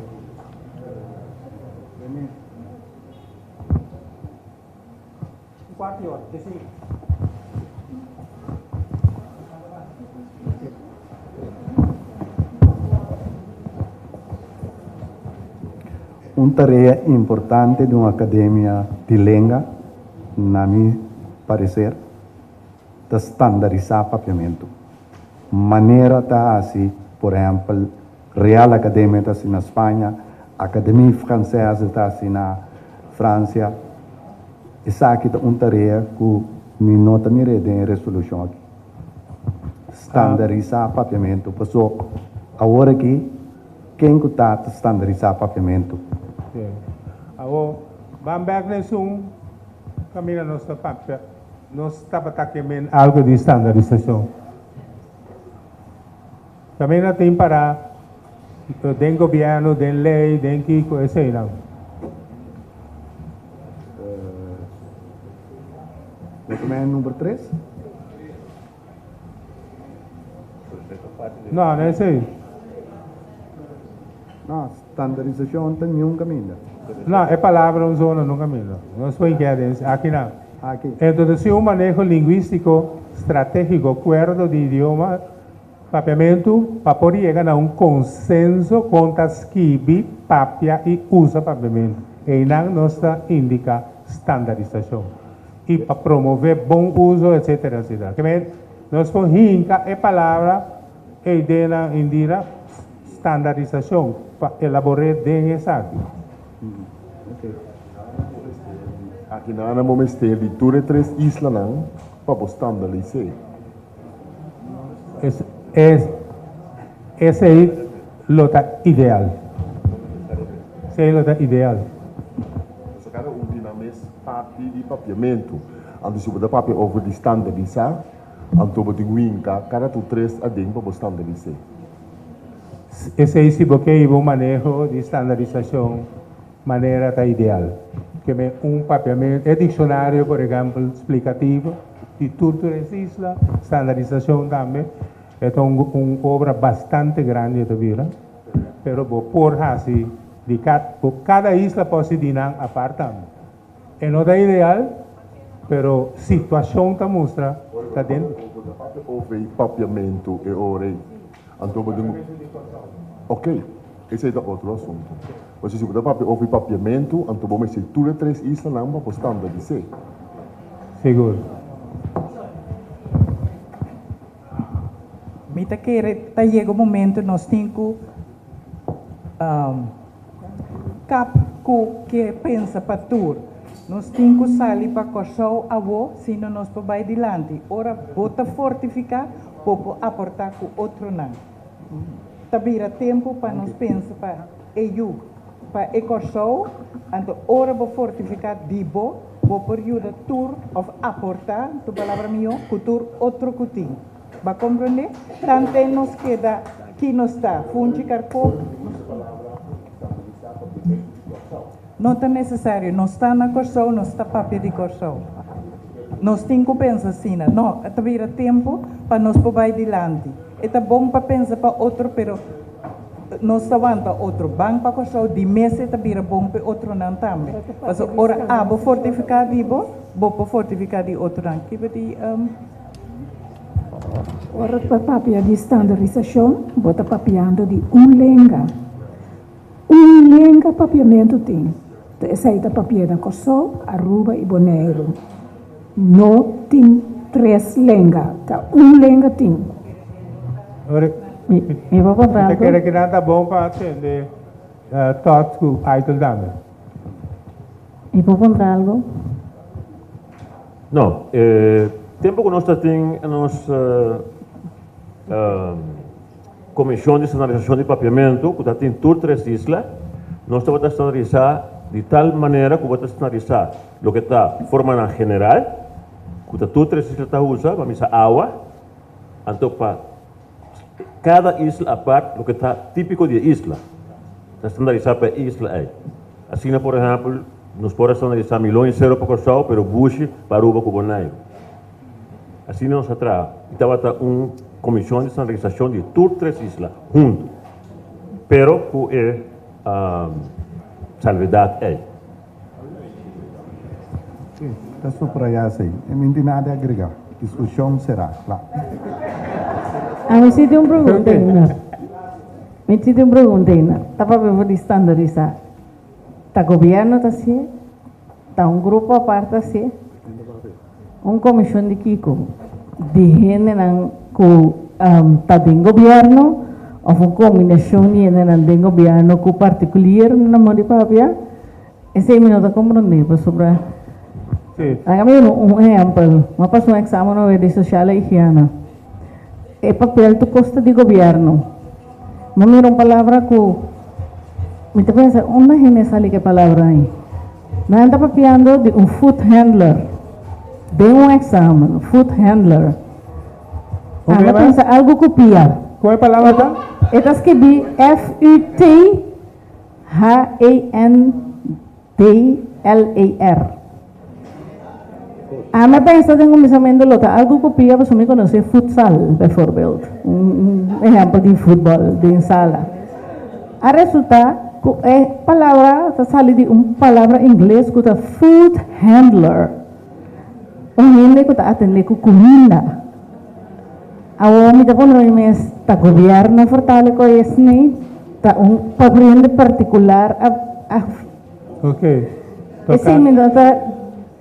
Un cuarto di ora, deci. Un tarea importante di un academia di lenga, na mi parecer, ta standarisá papiamentu. Manera ta haci, por ehempel, Real Academia ta haci na Spaña, Académie Française ta haci na Francia. Esaki ta un tarea ku mi no ta mir'é den e resolushon aki. Standarisá papiamentu. Paso awor aki ken ku ta ta standarisá papiamentu? Sí. Awor, ban bèk na esun kaminda nos ta papia, nos tabata ke men algu di standarisashon. Kaminda tin pará den gobièrnu, den lei, den kiko, eseinan. Bo ta mira number tres? No, no esei. No, standarisashon ta niun kaminda. No, e palabra un zona no kaminda. Nos por keda den aki nan. Aki. Introdusí un maneho lingwístiko stratégiko, kuerdo di idioma Papiamentu pa por yega na un konsenso kon ta skibi, papia i usa papiamentu. Einan nos ta indiká standarisashon i pa promové bon uso etsetera etsetera. Ke men nos por hinka e palabra ei den nan Indira standarisashon pa elabor'é den esaki. Aki nan bo mester di tur e tres islanan pa bo standardis'é. Es, es, esei lo ta ideal. Esei lo ta ideal. Pasobra kada un di nan mes parti di papiamentu. Anto si bo ta papia over di standardisá, anto bo tin winka kada tur tres aden pa bo standardis'é. Esei si bo ke hiba un maneho di standardisashon manera ta ideal. Ke men un papiamentu, e dikshonario por ehèmpel splikativo di tur tur es isla, standardisashon tambe, e ta un un obra bastante grandi e ta bira, pero bo por hasi di kad bo kada isla por hasi di nan apart tambe. E no ta ideal, pero situashon ta mustra ta den. Bo ta papia over e papiamentu e ora ei. Anto bo tin Ok, esei ta otro asuntu. Pasobra si bo ta papia over e papiamentu, anto bo mester tur e tres islanan pa bo standardis'é. Sigur. Mi ta kere ta yega un momento nos tin ku kap ku ke pensa pa tur. Nos tin ku sali pa Kòrsou awo sino nos por bai dilanti. Ora bo ta fortifiká bo por aportá ku otronan. Ta bira tempu pa nos pensa pa e yu, pa e Kòrsou, anto ora bo fortifiká di bo, bo por yuda tur òf aportá, tu palabra mihó, ku tur otro ku tin. Ba komprondé? Tanten nos keda ki nos ta, funchi karkó. No ta nesesario. Nos ta na Kòrsou, nos ta papia di Kòrsou. Nos tin ku pensa asina. No, ta bira tempu pa nos por bai dilanti. E ta bon pa pensa pa otro, pero nos ta wanta otro. Ban pa Kòrsou, di mes e ta bira bon pa e otronan tambe. Pasobra ora abo fortifiká di bo, bo por fortifiká di otronan. Kiba di. Ora ta papia di standarisashon, bo ta papiando di un lenga. Un lenga papiamentu tin, ta esei ta papi'é na Kòrsou, Aruba i Boneiru. No tin tres lenga, ta un lenga tin. Ora Mi por puntra mi ta algu? kere kinan ta bon pa tende Todd ku Aitel tambe. Mi por puntra algu? No, e tempo ku nos ta tin nos Komishon di Standarisashon di Papiamentu ku ta tin tur tres isla, nos tabata standarisá di tal manera ku bo ta standarisá loke ta formanan general ku ta tur tres isla ta usa, pa misa awa, anto pa kada isla apart loke ta típiko di e isla, ta standarisá pa e isla ei. Asina por ehèmpel nos por a standarisá Milon i Sero pa Kòrsou pero Bushi pa Aruba ku Boneiru. Asina nos a traha i tabata un komishon di standarisashon di tur tres isla huntu, pero ku e salvedat ei. Sí, ta subrayá esei. E mi no tin nada di agregá. Diskushon será, kla. Ami si tin un pregunta ainda. Mi si tin un pregunta ainda. Ta papia for di standarisá. Ta gobierno ta hasié? Ta un grupo apart ta hasié? Un komishon di kiko? Di hendenan ku ta den gobierno òf un kombinashon di hendenan den gobierno ku partikulier na modo di papia? Esei mi no ta komprondé pasobra laga mi duna un ehèmpel. Mi a pasa un eksamen awe di sosiale higiena. E papel tur kos ta di gobièrnu. Mi a mira un palabra ku mi ta pensa unda hende a sali ku e palabra ei. Nan ta papiando di un food handler den un eksamen, food handler. Ami a pensa algu ku pia. Kon e palabra ta? E ta skibí F-U-T. H-E-N-D-L-E-R. Ami a pensa den kuminsamentu lo ta algu ku pia pasobra mi konosé futsal bijvoorbeeld, un ehèmpel di futbòl den sala. A resultá ku e palabra ta sali di un palabra ingles ku ta food handler, un hende ku ta atendé ku kuminda. Awor mi ta puntra mi mes, ta gobierno fortale cu esney? Ta un pabriende particular a a. Ok. Esey mi no ta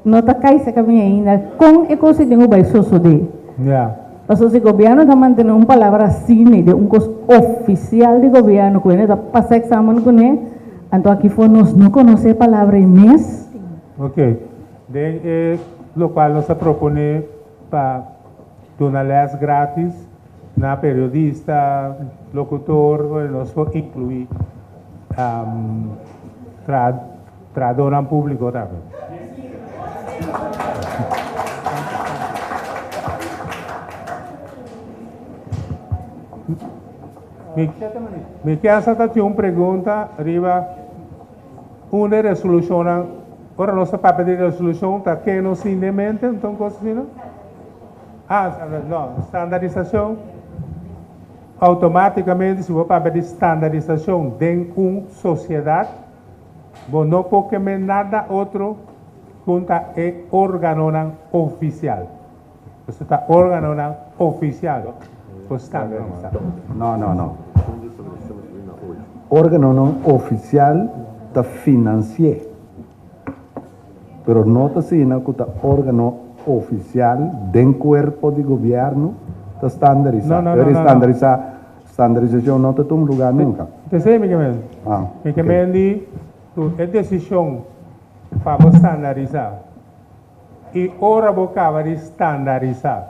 no ta cay cerca mi ainda. Con e cos ey tin cu bay sosode? Ya. Pasobra si gobierno ta mantene un palabra asina den un cos oficial di gobierno cu hende ta pasa examen cune, anto aki for nos no conoce e palabra ey mes. Ok. Den e lokual nos a proponé pa duna lès grátis na periodista, lokutor, bueno, nos por inkluí trahadónan públiko tambe. Mi kier sa ta tin un pregunta riba un de resolushonnan. Ora nos ta papia di resolushon ta ke nos tin den mente anto un kos asina? Ah, no, standarisashon outomátikamente si bo papia di standarisashon den un sosiedat bo no por keme nada otro ku ta e órganonan ofisial. Esei ta órganonan ofisial ku standarisá. No, no, no. Órganonan ofisial ta finansi'é. Pero no ta asina ku ta órgano ofisial den kuerpo di gobièrnu ta standarisá. No, no, no, Pero no, no. standarisá, standarisashon no ta tuma lugá nunka. P'esei mi ke men. Ah, Mi ke ok. men di ku e desishon pa bo standarisá I ora bo kaba di standarisá,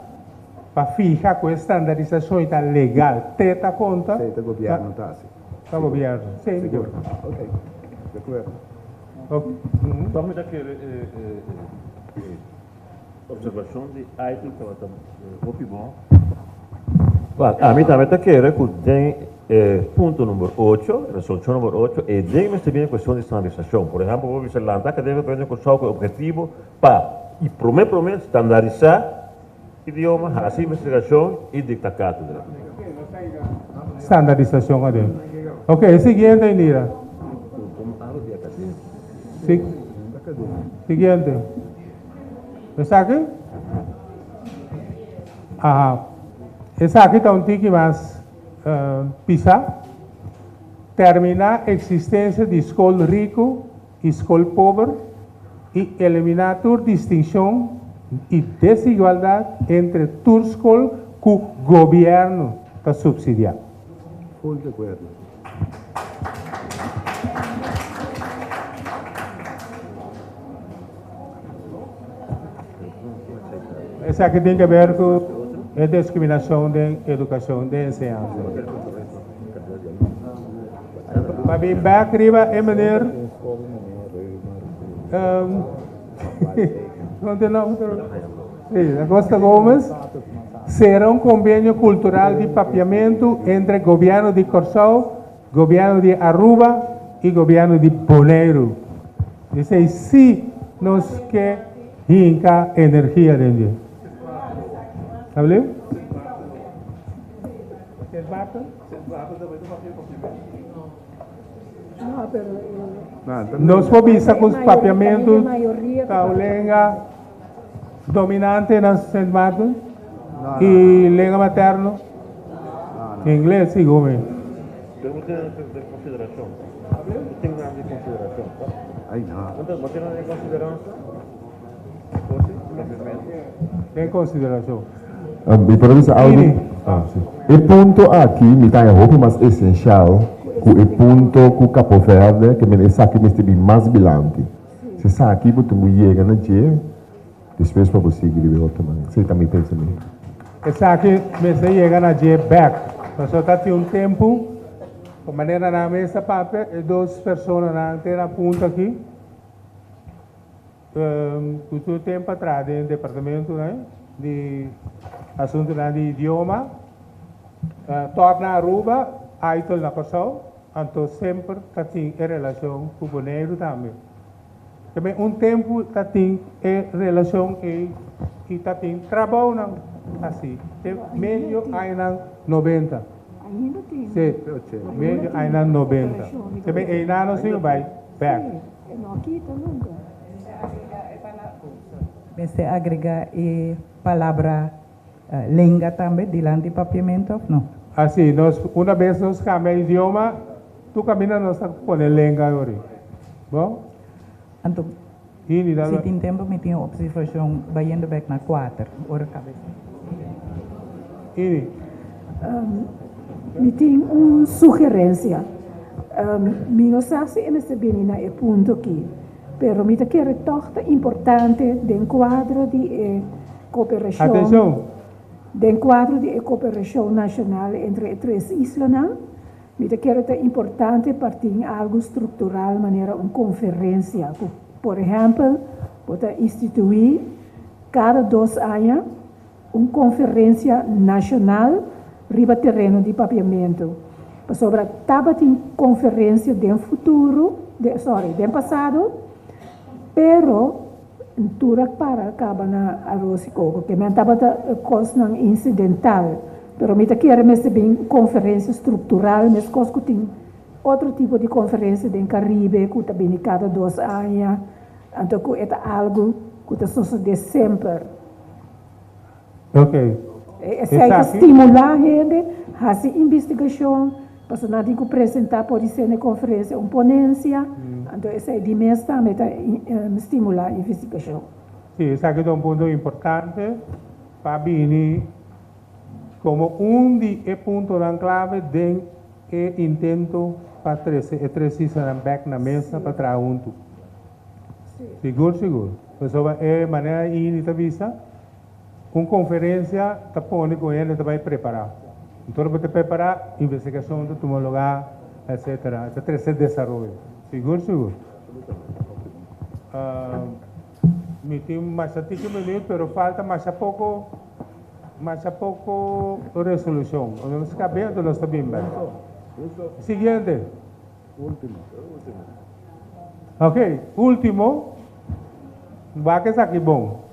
pa fiha ku e standarisashon ta legal, te ta konta? Esei ta gobièrnu ta hasi. Ta gobièrnu, sí. Sigur. Ok, de akuerdo. Ok. Tòg mi ta kere e observashon di Aitel tabata hopi bon. Wak, ami tambe ta kere ku den e punto number ocho, resolushon number ocho, e den mester bini e kuestion di standarisashon. Por ehèmpel, bo bisa lanta Akademia Papiamentu Kòrsou ku e objetivo pa, i promé promé, standarisá idioma, hasi investigashon i dikta kátedra. Standarisashon aden. Ok, e siguiente, Indira. Siguiente. Esaki? Aha. Esaki ta un tiki mas pisá. Terminá eksistensia di skol riku i skol pober i eliminá tur distinshon i desigualdat entre tur skol ku gobièrnu ta supsidiá. Full di akuerdo. Esaki tin ke ber ku e diskriminashon den edukashon, den enseñansa. Pa bin bek riba e meneer, Acosta Gomez, sera un kombenio kultural di papiamentu entre gobièrnu di Kòrsou, gobièrnu di Aruba i gobièrnu di Boneiru. Esei sí nos ke hinka energia den dje. Sabli? Nos por bisa ku papiamentu ta un lenga dominante na Sint Maarten i lenga materno? Ingles, sigur mi. Pero bo tene den konsiderashon. Bo tin nan den konsiderashon, ta? Bo tene nan den konsideransa? Den konsiderashon. Mi por a bisa algu? Ah, si. E punto aki mi ta haña hopi mas esenshal ku e punto ku Capo Verde, ke men esaki mester bin mas bilanti. Si esaki bo tin ku yega na dje, despues pa bo sigui riba e otronan. Esei ta mi pensamentu. Esaki mester yega na dje bek, pasobra ta tin un tempu, ku manera nan mes ta papia, e dos personanan te na punto aki, Ku tur tempu a traha den departamentonan di asuntunan di idioma, tòg na Aruba, Aitel na Kòrsou, anto semper ta tin e relashon ku Boneiru tambe. Tambe un tempu ta tin e relashon ei i ta tin trabounan hasi te medio añanan nobenta. Sí, medio añanan nobenta. Tambe einan nos tin ku bai bèk. E no kita nunca. Mester agrega e palabra lenga tambe dilanti papiamento of no? Asi, nos una bes nos cambia idioma, tur caminda nos ta pone lenga yori. Bon? Anto, si tin tempo mi tin un observacion bayendo bek na kuater, ora caba esaki. Ini. Mi tin un sugerencia. Mi no sa si e mester bini na e punto aki. Pero mi ta kere tòg ta importante den kuadro di e koperashon. Atenshon! Den kuadro di e koperashon nashonal entre e tres islanan, mi ta kere ta importante pa tin algu struktural manera un konferensia ku por ehèmpel bo ta instituí kada dos aña un konferensia nashonal riba tereno di papiamentu. Pasobra tabatin konferensia den futuro, sorry, den pasado, pero tur a para kaba na aros i koko. Ke men tabata kosnan insidental. Pero mi ta kere mester bin konferensia struktural meskos ku tin otro tipo di konferensia den Karibe ku ta bini kada dos aña. Anto ku e ta algu ku ta sosodé semper. Ok. Esei ta stimulá hende hasi investigashon, pasobra nan tin ku presentá por di ser na e konferensia un ponensia, anto esei di mes tambe ta stimulá investigashon. Sí, esaki ta un punto importante pa bini komo un di e puntonan klave den e intento pa trese e tres islanan bèk na mesa pa traha huntu. Sigur, sigur. Pasobra e manera Ini ta bisa, un konferensia ta pone ku hende ta bai prepará. Enton bo ta prepará, investigashon ta tuma lugá, etsetera. E ta trese desaroyo. Sigur, sigur. Mi tin masha tiki minuut, pero falta masha poko, masha poko resolushon. Nos kab'é anto nos ta bin bèk. Siguiente. Último. Ok, último. Wak esaki bon.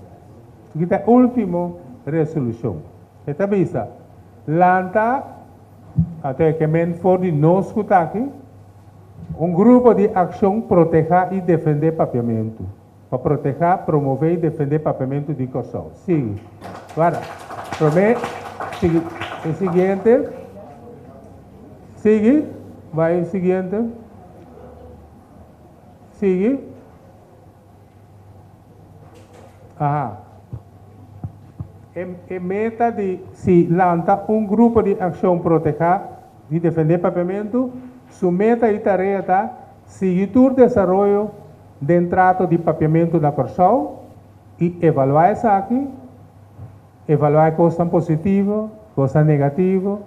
Aki ta e último resolushon. E ta bisa, Lanta, anto e ke men for di nos ku ta aki, un grupo di akshon protehá i defendé papiamentu. Pa protehá, promové i defendé papiamentu di Kòrsou. Sigui. Wara. Promé, sigui. E siguiente. Sigui. Bai e siguiente. Sigui. Aha. E, e meta di si lanta un grupo di akshon protehá i defendé papiamentu, su meta i tarea ta sigui tur desaroyo den trato di papiamentu na Kòrsou i evaluá esaki, evaluá e kosnan positivo, kosnan negativo,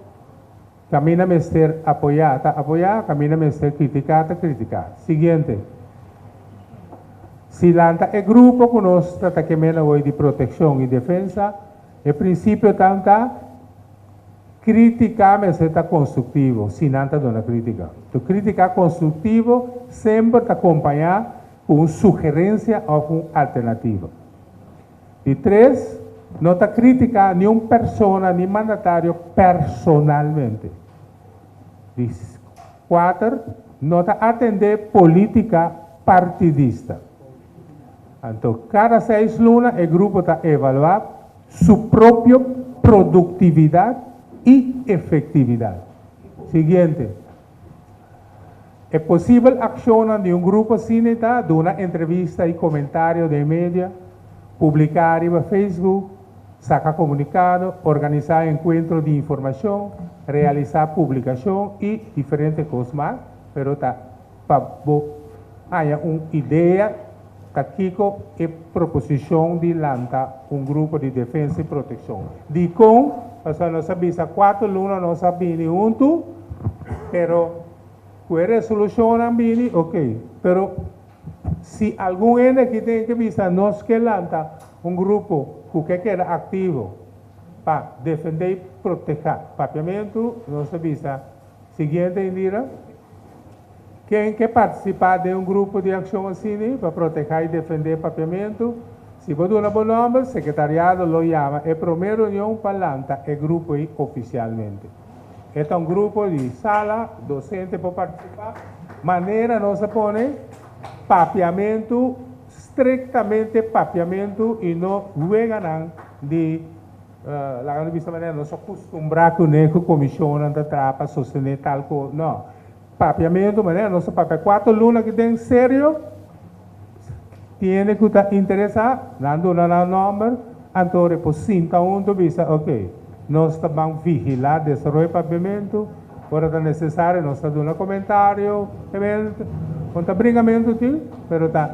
kaminda mester apoyá ta apoyá, kaminda mester kritiká ta kritiká. Siguiente. Si lanta e grupo ku nos ta ta kem'é awor di protekshon i defensa, e prinsipio tan ta, Krítika mester ta konstruktivo, si nan ta duna krítika. Tu krítika konstruktivo semper ta kompañá ku un sugerensia òf un alternativa. Di tres, no ta krítika niun persona ni mandatario personalmente. Di kuater, no ta atendé polítika partidista. Anto kada seis luna e grupo ta evaluá su propio produktividat i efektividat. Siguiente. E posibel akshonnan di un grupo asina ta duna entrevista i komentario den media, publiká riba Facebook, saka komunikado, organisá enkuentro di informashon, realisá publikashon i diferente kos mas, pero ta pa bo haña un idea ta kiko e proposishon di lanta un grupo di defensa i protekshon. Dikon? Pasobra nos a bisa kuater luna nos a bini huntu, pero ku e resolushonnan bini, oke. Pero si algun hende aki tin ke bisa nos ke lanta un grupo ku ke keda aktivo pa defendé i protehá Papiamentu, nos ta bisa Siguiente, Indira. Ken ke partisipá den un grupo di akshon asini pa protehá i defendé papiamentu? Si bo duna bo nòmber, sekretariado lo yama e promé reunion pa lanta e grupo ei ofisialmente. E ta un grupo di sala, dosente por partisipá. Manera nos a pone papiamentu, strektamente papiamentu i no weganan di Laga nos bisa manera nos a kustumbrá kuné ku komishonnan ta traha pa sostené tal ko. No. Papiamentu manera nos a papia kuater luna aki den serio, tiene ku ta interesá, nan duna nan nòmber, anto por sinta huntu bisa oke, nos ta ban vigilá desaroyo papiamentu, ora ta nesesario nos ta duna komentario, kon ta bringamentu tin, pero ta.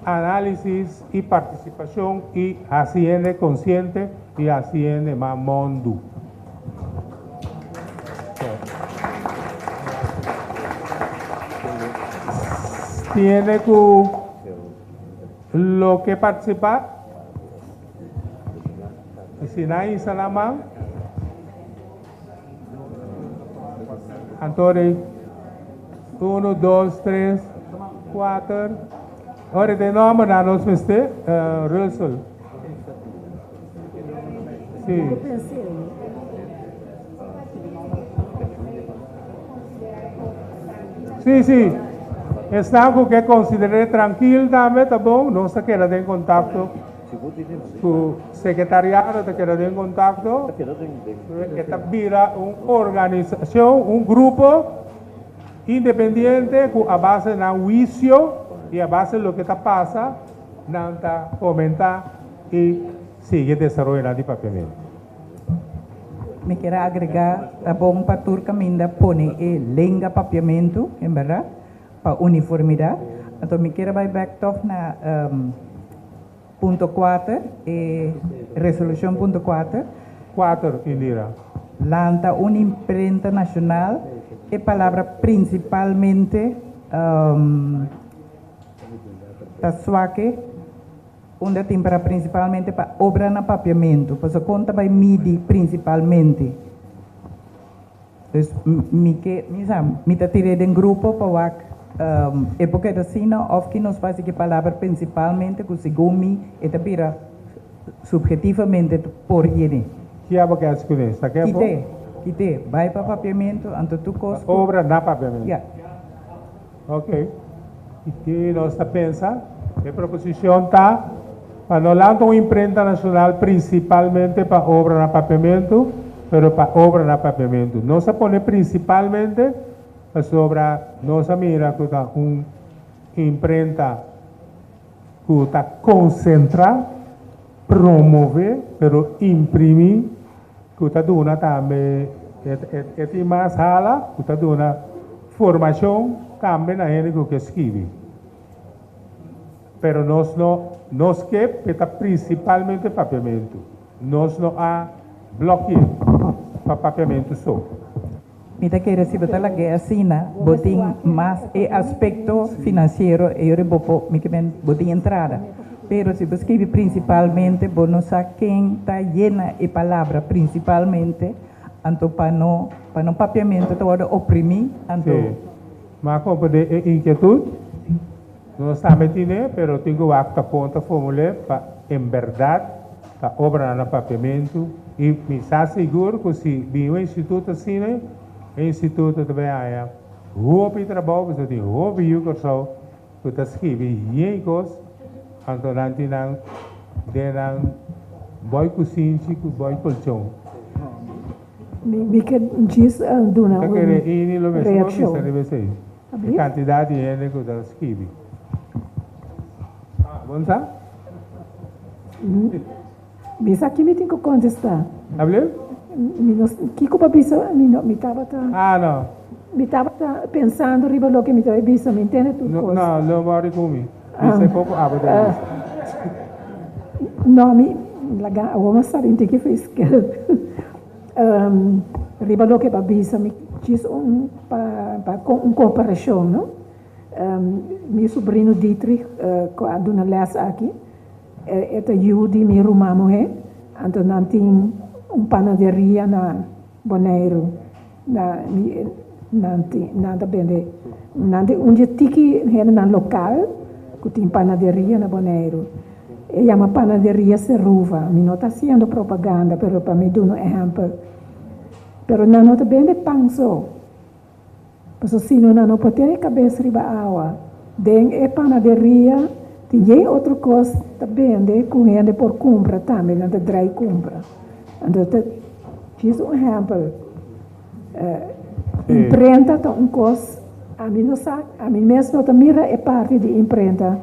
análisis i partisipashon i hasi hende konsiente i hasi hende mas mondu. Tiene ku lo ke partisipá i si nan hisa nan man anto di uno, dos, tres, kuater. Ora den nòmbernan nos mester, Russell. Sí. Sí, sí. Esnan ku ke konsider'é trankil tambe ta bon. Nos ta keda den kontakto ku sekretariado ta keda den kontakto. E ta bira un organisashon, un grupo independiente ku a base nan huisio i a base loke ta pasa nan ta komentá i sigui desaroyonan di papiamentu. Mi kier a agregá, ta bon pa tur kaminda pone e lenga papiamentu, en bèrdat, pa uniformidat. Anto mi kier a bai bèk tòg na punto kuater, e resolushon punto kuater. Kuater, Indira. Lanta un imprenta nashonal, e palabra prinsipalmente ta swake. Unda tin para prinsipalmente pa obra na papiamentu, pasobra kon ta bai midi prinsipalmente? Dus mi ke, mi sa, mi ta tir'é den grupo pa wak e por keda asina òf ki nos fasi ki palabra prinsipalmente ku segun mi e ta bira suphetivamente por yene. Ki abo ke hasi kuné? Sta ke afó? Kit'é, kit'é. Bai pa papiamentu, anto tur kos ku. Obra na papiamentu. Ya. Ok. I ki nos ta pensa? E proposicion ta pa no lanta un imprenta nacional principalmente pa obra na Papiamentu, pero pa obra na Papiamentu. Nos a pone principalmente pasobra nos a mira cu ta un imprenta cu ta concentra, promove, pero imprimi Ku ta duna tambe e tin mas hala ku ta duna formashon tambe na hende ku ke skibi. Pero nos no nos ke p'e ta prinsipalmente papiamentu. Nos no a blòki'é pa papiamentu so. Mi ta kere si bo ta lag'é asina bo tin mas e aspekto finansiero e yori bo por mi ke men bo tin entrada pero si bo skibi prinsipalmente bo no sa ken ta yena e palabra prinsipalmente anto pa no pa no papiamento ta wòrdu oprimí anto. Sí, m'a komprendé e inkietut. Nos tambe tine, pero tin ku wak ta kon ta formul'é pa en bèrdat ta obranan na papiamentu i mi sa sigur ku si bin un instituto asina, e instituto ta bai haña hopi trabou pasobra tin hopi yu Kòrsou ku ta skibi yen kos anto nan tin nan den nan bòi kusinchi ku bòi kolchon. Mi ke djis duna Ta un kere ini lo mester por reakshon. bisa riba esei. E kantidat di hende ku ta skibi. Ah, bon sa? Mi sa ki mi tin ku kontestá. Abliu? Mi no, kiko bo bisa? Mi no, mi tabata. Ah, no. Mi tabata pensando riba loke mi ta bisa, mi ntende tur kos. No, no wòri ku mi. Mi sa poko abo ta bisa. No, mi laga awor mi a sabi un tiki friskel. Riba loke bo a bisa mi djis un pa pa un komparashon no. Mi subrino Dietrich ku a duna lès aki e ta yu di mi ruman muhé anto nan tin un panaderia na Boneiru na mi nan tin nan ta bende nan tin un dje tiki hendenan lokal ku tin panaderia na Boneiru. E yama Panaderia Seruva. Mi no ta hasiendo propaganda, pero pa mi duna un ehèmpel. Pero nan no ta bende pan so. Pasobra sino nan no por tene kabes riba awa. Den e panaderia tin yen otro kos ta bende ku hende por kumpra tambe, nan ta drai kumpra. Anto ta djis un ehèmpel. Imprenta ta un kos, ami no sa, ami mes no ta mira e parti di imprenta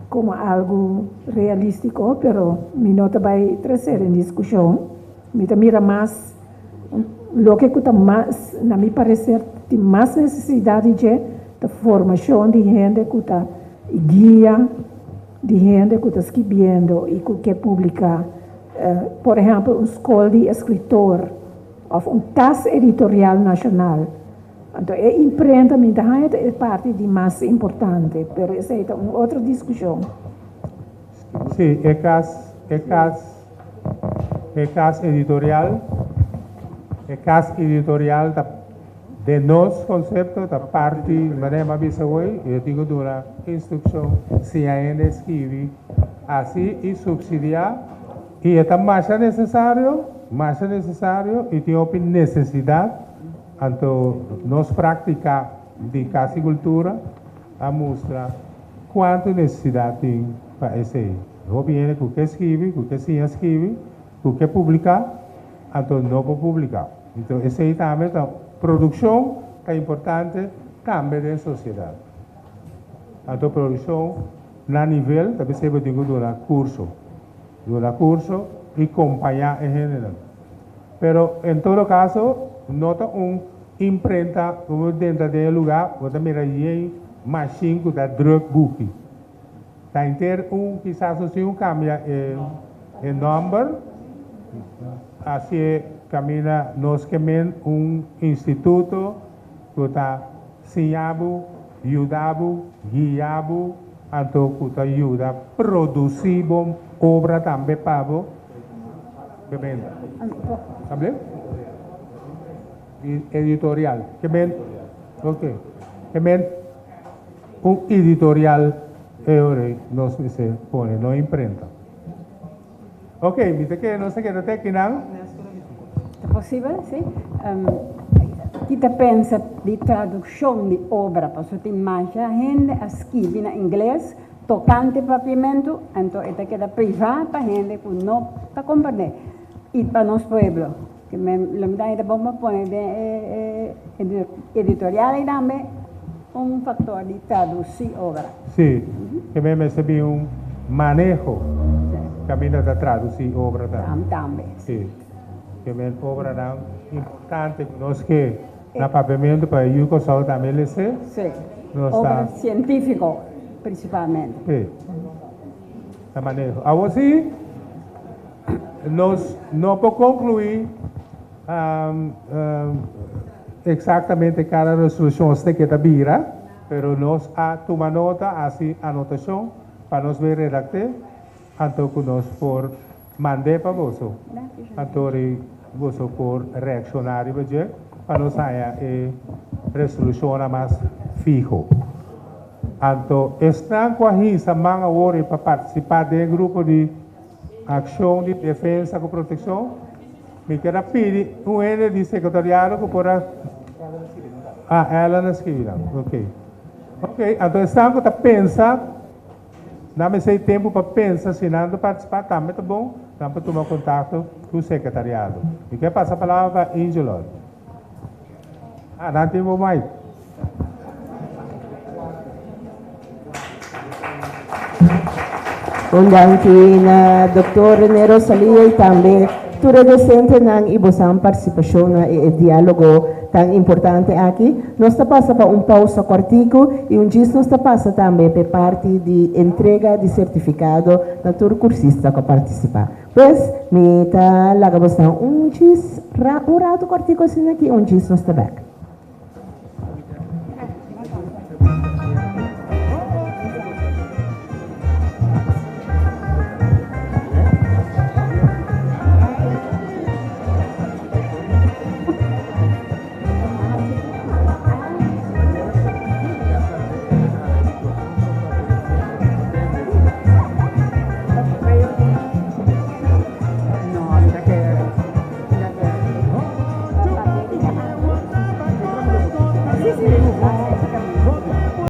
komo algu realístiko, pero mi no ta bai trese den diskushon. Mi ta mira mas loke ku ta mas, na mi pareser, tin mas nesesidat di dje, ta formashon di hende ku ta. I guia di hende ku ta skibiendo i ku ke publiká. Por ehèmpel un skol di eskritor òf un kas editorial nashonal. Anto e imprenta mi ta haña ta e parti di mas importante, pero esei ta un otro diskushon. Sí, e kas, e kas, e kas editorial, e kas editorial ta den nos konsepto ta parti, manera mi a bisa hoy, yo tin ku duna instrukshon siña hende skibi asi i supsidiá i e ta masha nesesario, masha nesesario i tin hopi nesesidat, anto nos práktika di Kas di Kultura a mustra kuantu nesesidat tin pa esei. Hopi hende ku ke skibi, ku ke siña skibi, ku ke publiká, anto no por publiká. Anto esei tambe ta produkshon ta importante tambe den sosiedat. Anto produkshon na nivel ta bisei bo tin ku duna kurso, duna kurso i kompañá e hendenan. Pero en todo kaso no ta un imprenta ku bo drenta den e lugá bo ta mira yei mashin ku ta drùk buki. Ta henter un kisas nos tin ku kambia e nòmber hasi e kaminda nos ke men un instituto ku ta siña bo, yuda bo, guia bo anto ku ta yuda produsí bo obra tambe pa bo ke men sabi editorial ke men ok ke men. Un editorial e ora ei nos mester pone, no imprenta. Ok, mi ta kere nos ta keda te akinan. Ta posibel, si. Ki ta pensa di tradukshon di obra? Pasobra tin masha hende a skibi na ingles tokante papiamentu, anto e ta keda privá pa hende ku no ta komprendé i pa nos pueblo. Ke men lo mi ta haña ta bon pa pone den e editorial ei tambe un faktor di tradusí obra. Sí, ke men mester bin un maneho kaminda ta tradusí obra tambe. Tambe. Sí, ke men obranan importante ku nos ke na papiamentu pa e yu Kòrsou tambe les'é. Sí, obra sientífiko prinsipalmente. Sí, ta maneho. Awor sí. Nos no por conclui exactamente cada resolucion esaki ke ta bira, pero nos a tuma nota, haci anotacion pa nos bay redacte, anto cu nos por mand'e pa boso, anto ri boso por reacciona riba dje pa nos haya e resolucionnan mas fiho. Anto esnan cu a hisa man awor pa participa den e grupo di Akshon di Defensa ku Protekshon, mi kier a pidi un hende di sekretariado ku por a Ah, Ellen a skibi nan. Ok. Ok, anto esnan ku ta pensa, nan mester e tempu pa pensa si nan ta partisipá tambe ta bon, nan por tuma kontakto ku sekretariado. Mi kier pasa palabra pa Angelot. Ah, nan tin bo mic. Un danki na Dòkter René Rosalia y tambe tur e docentenan y bosan participacion na e dialogo tan importante aki. Nos ta pasa pa un pausa cortico y un djis nos ta pasa tambe p'e parti di entrega di certificado na tur cursista cu a participa. Pues, mi ta laga bosnan un djis un rato cortico asina aki, un djis nos ta bek.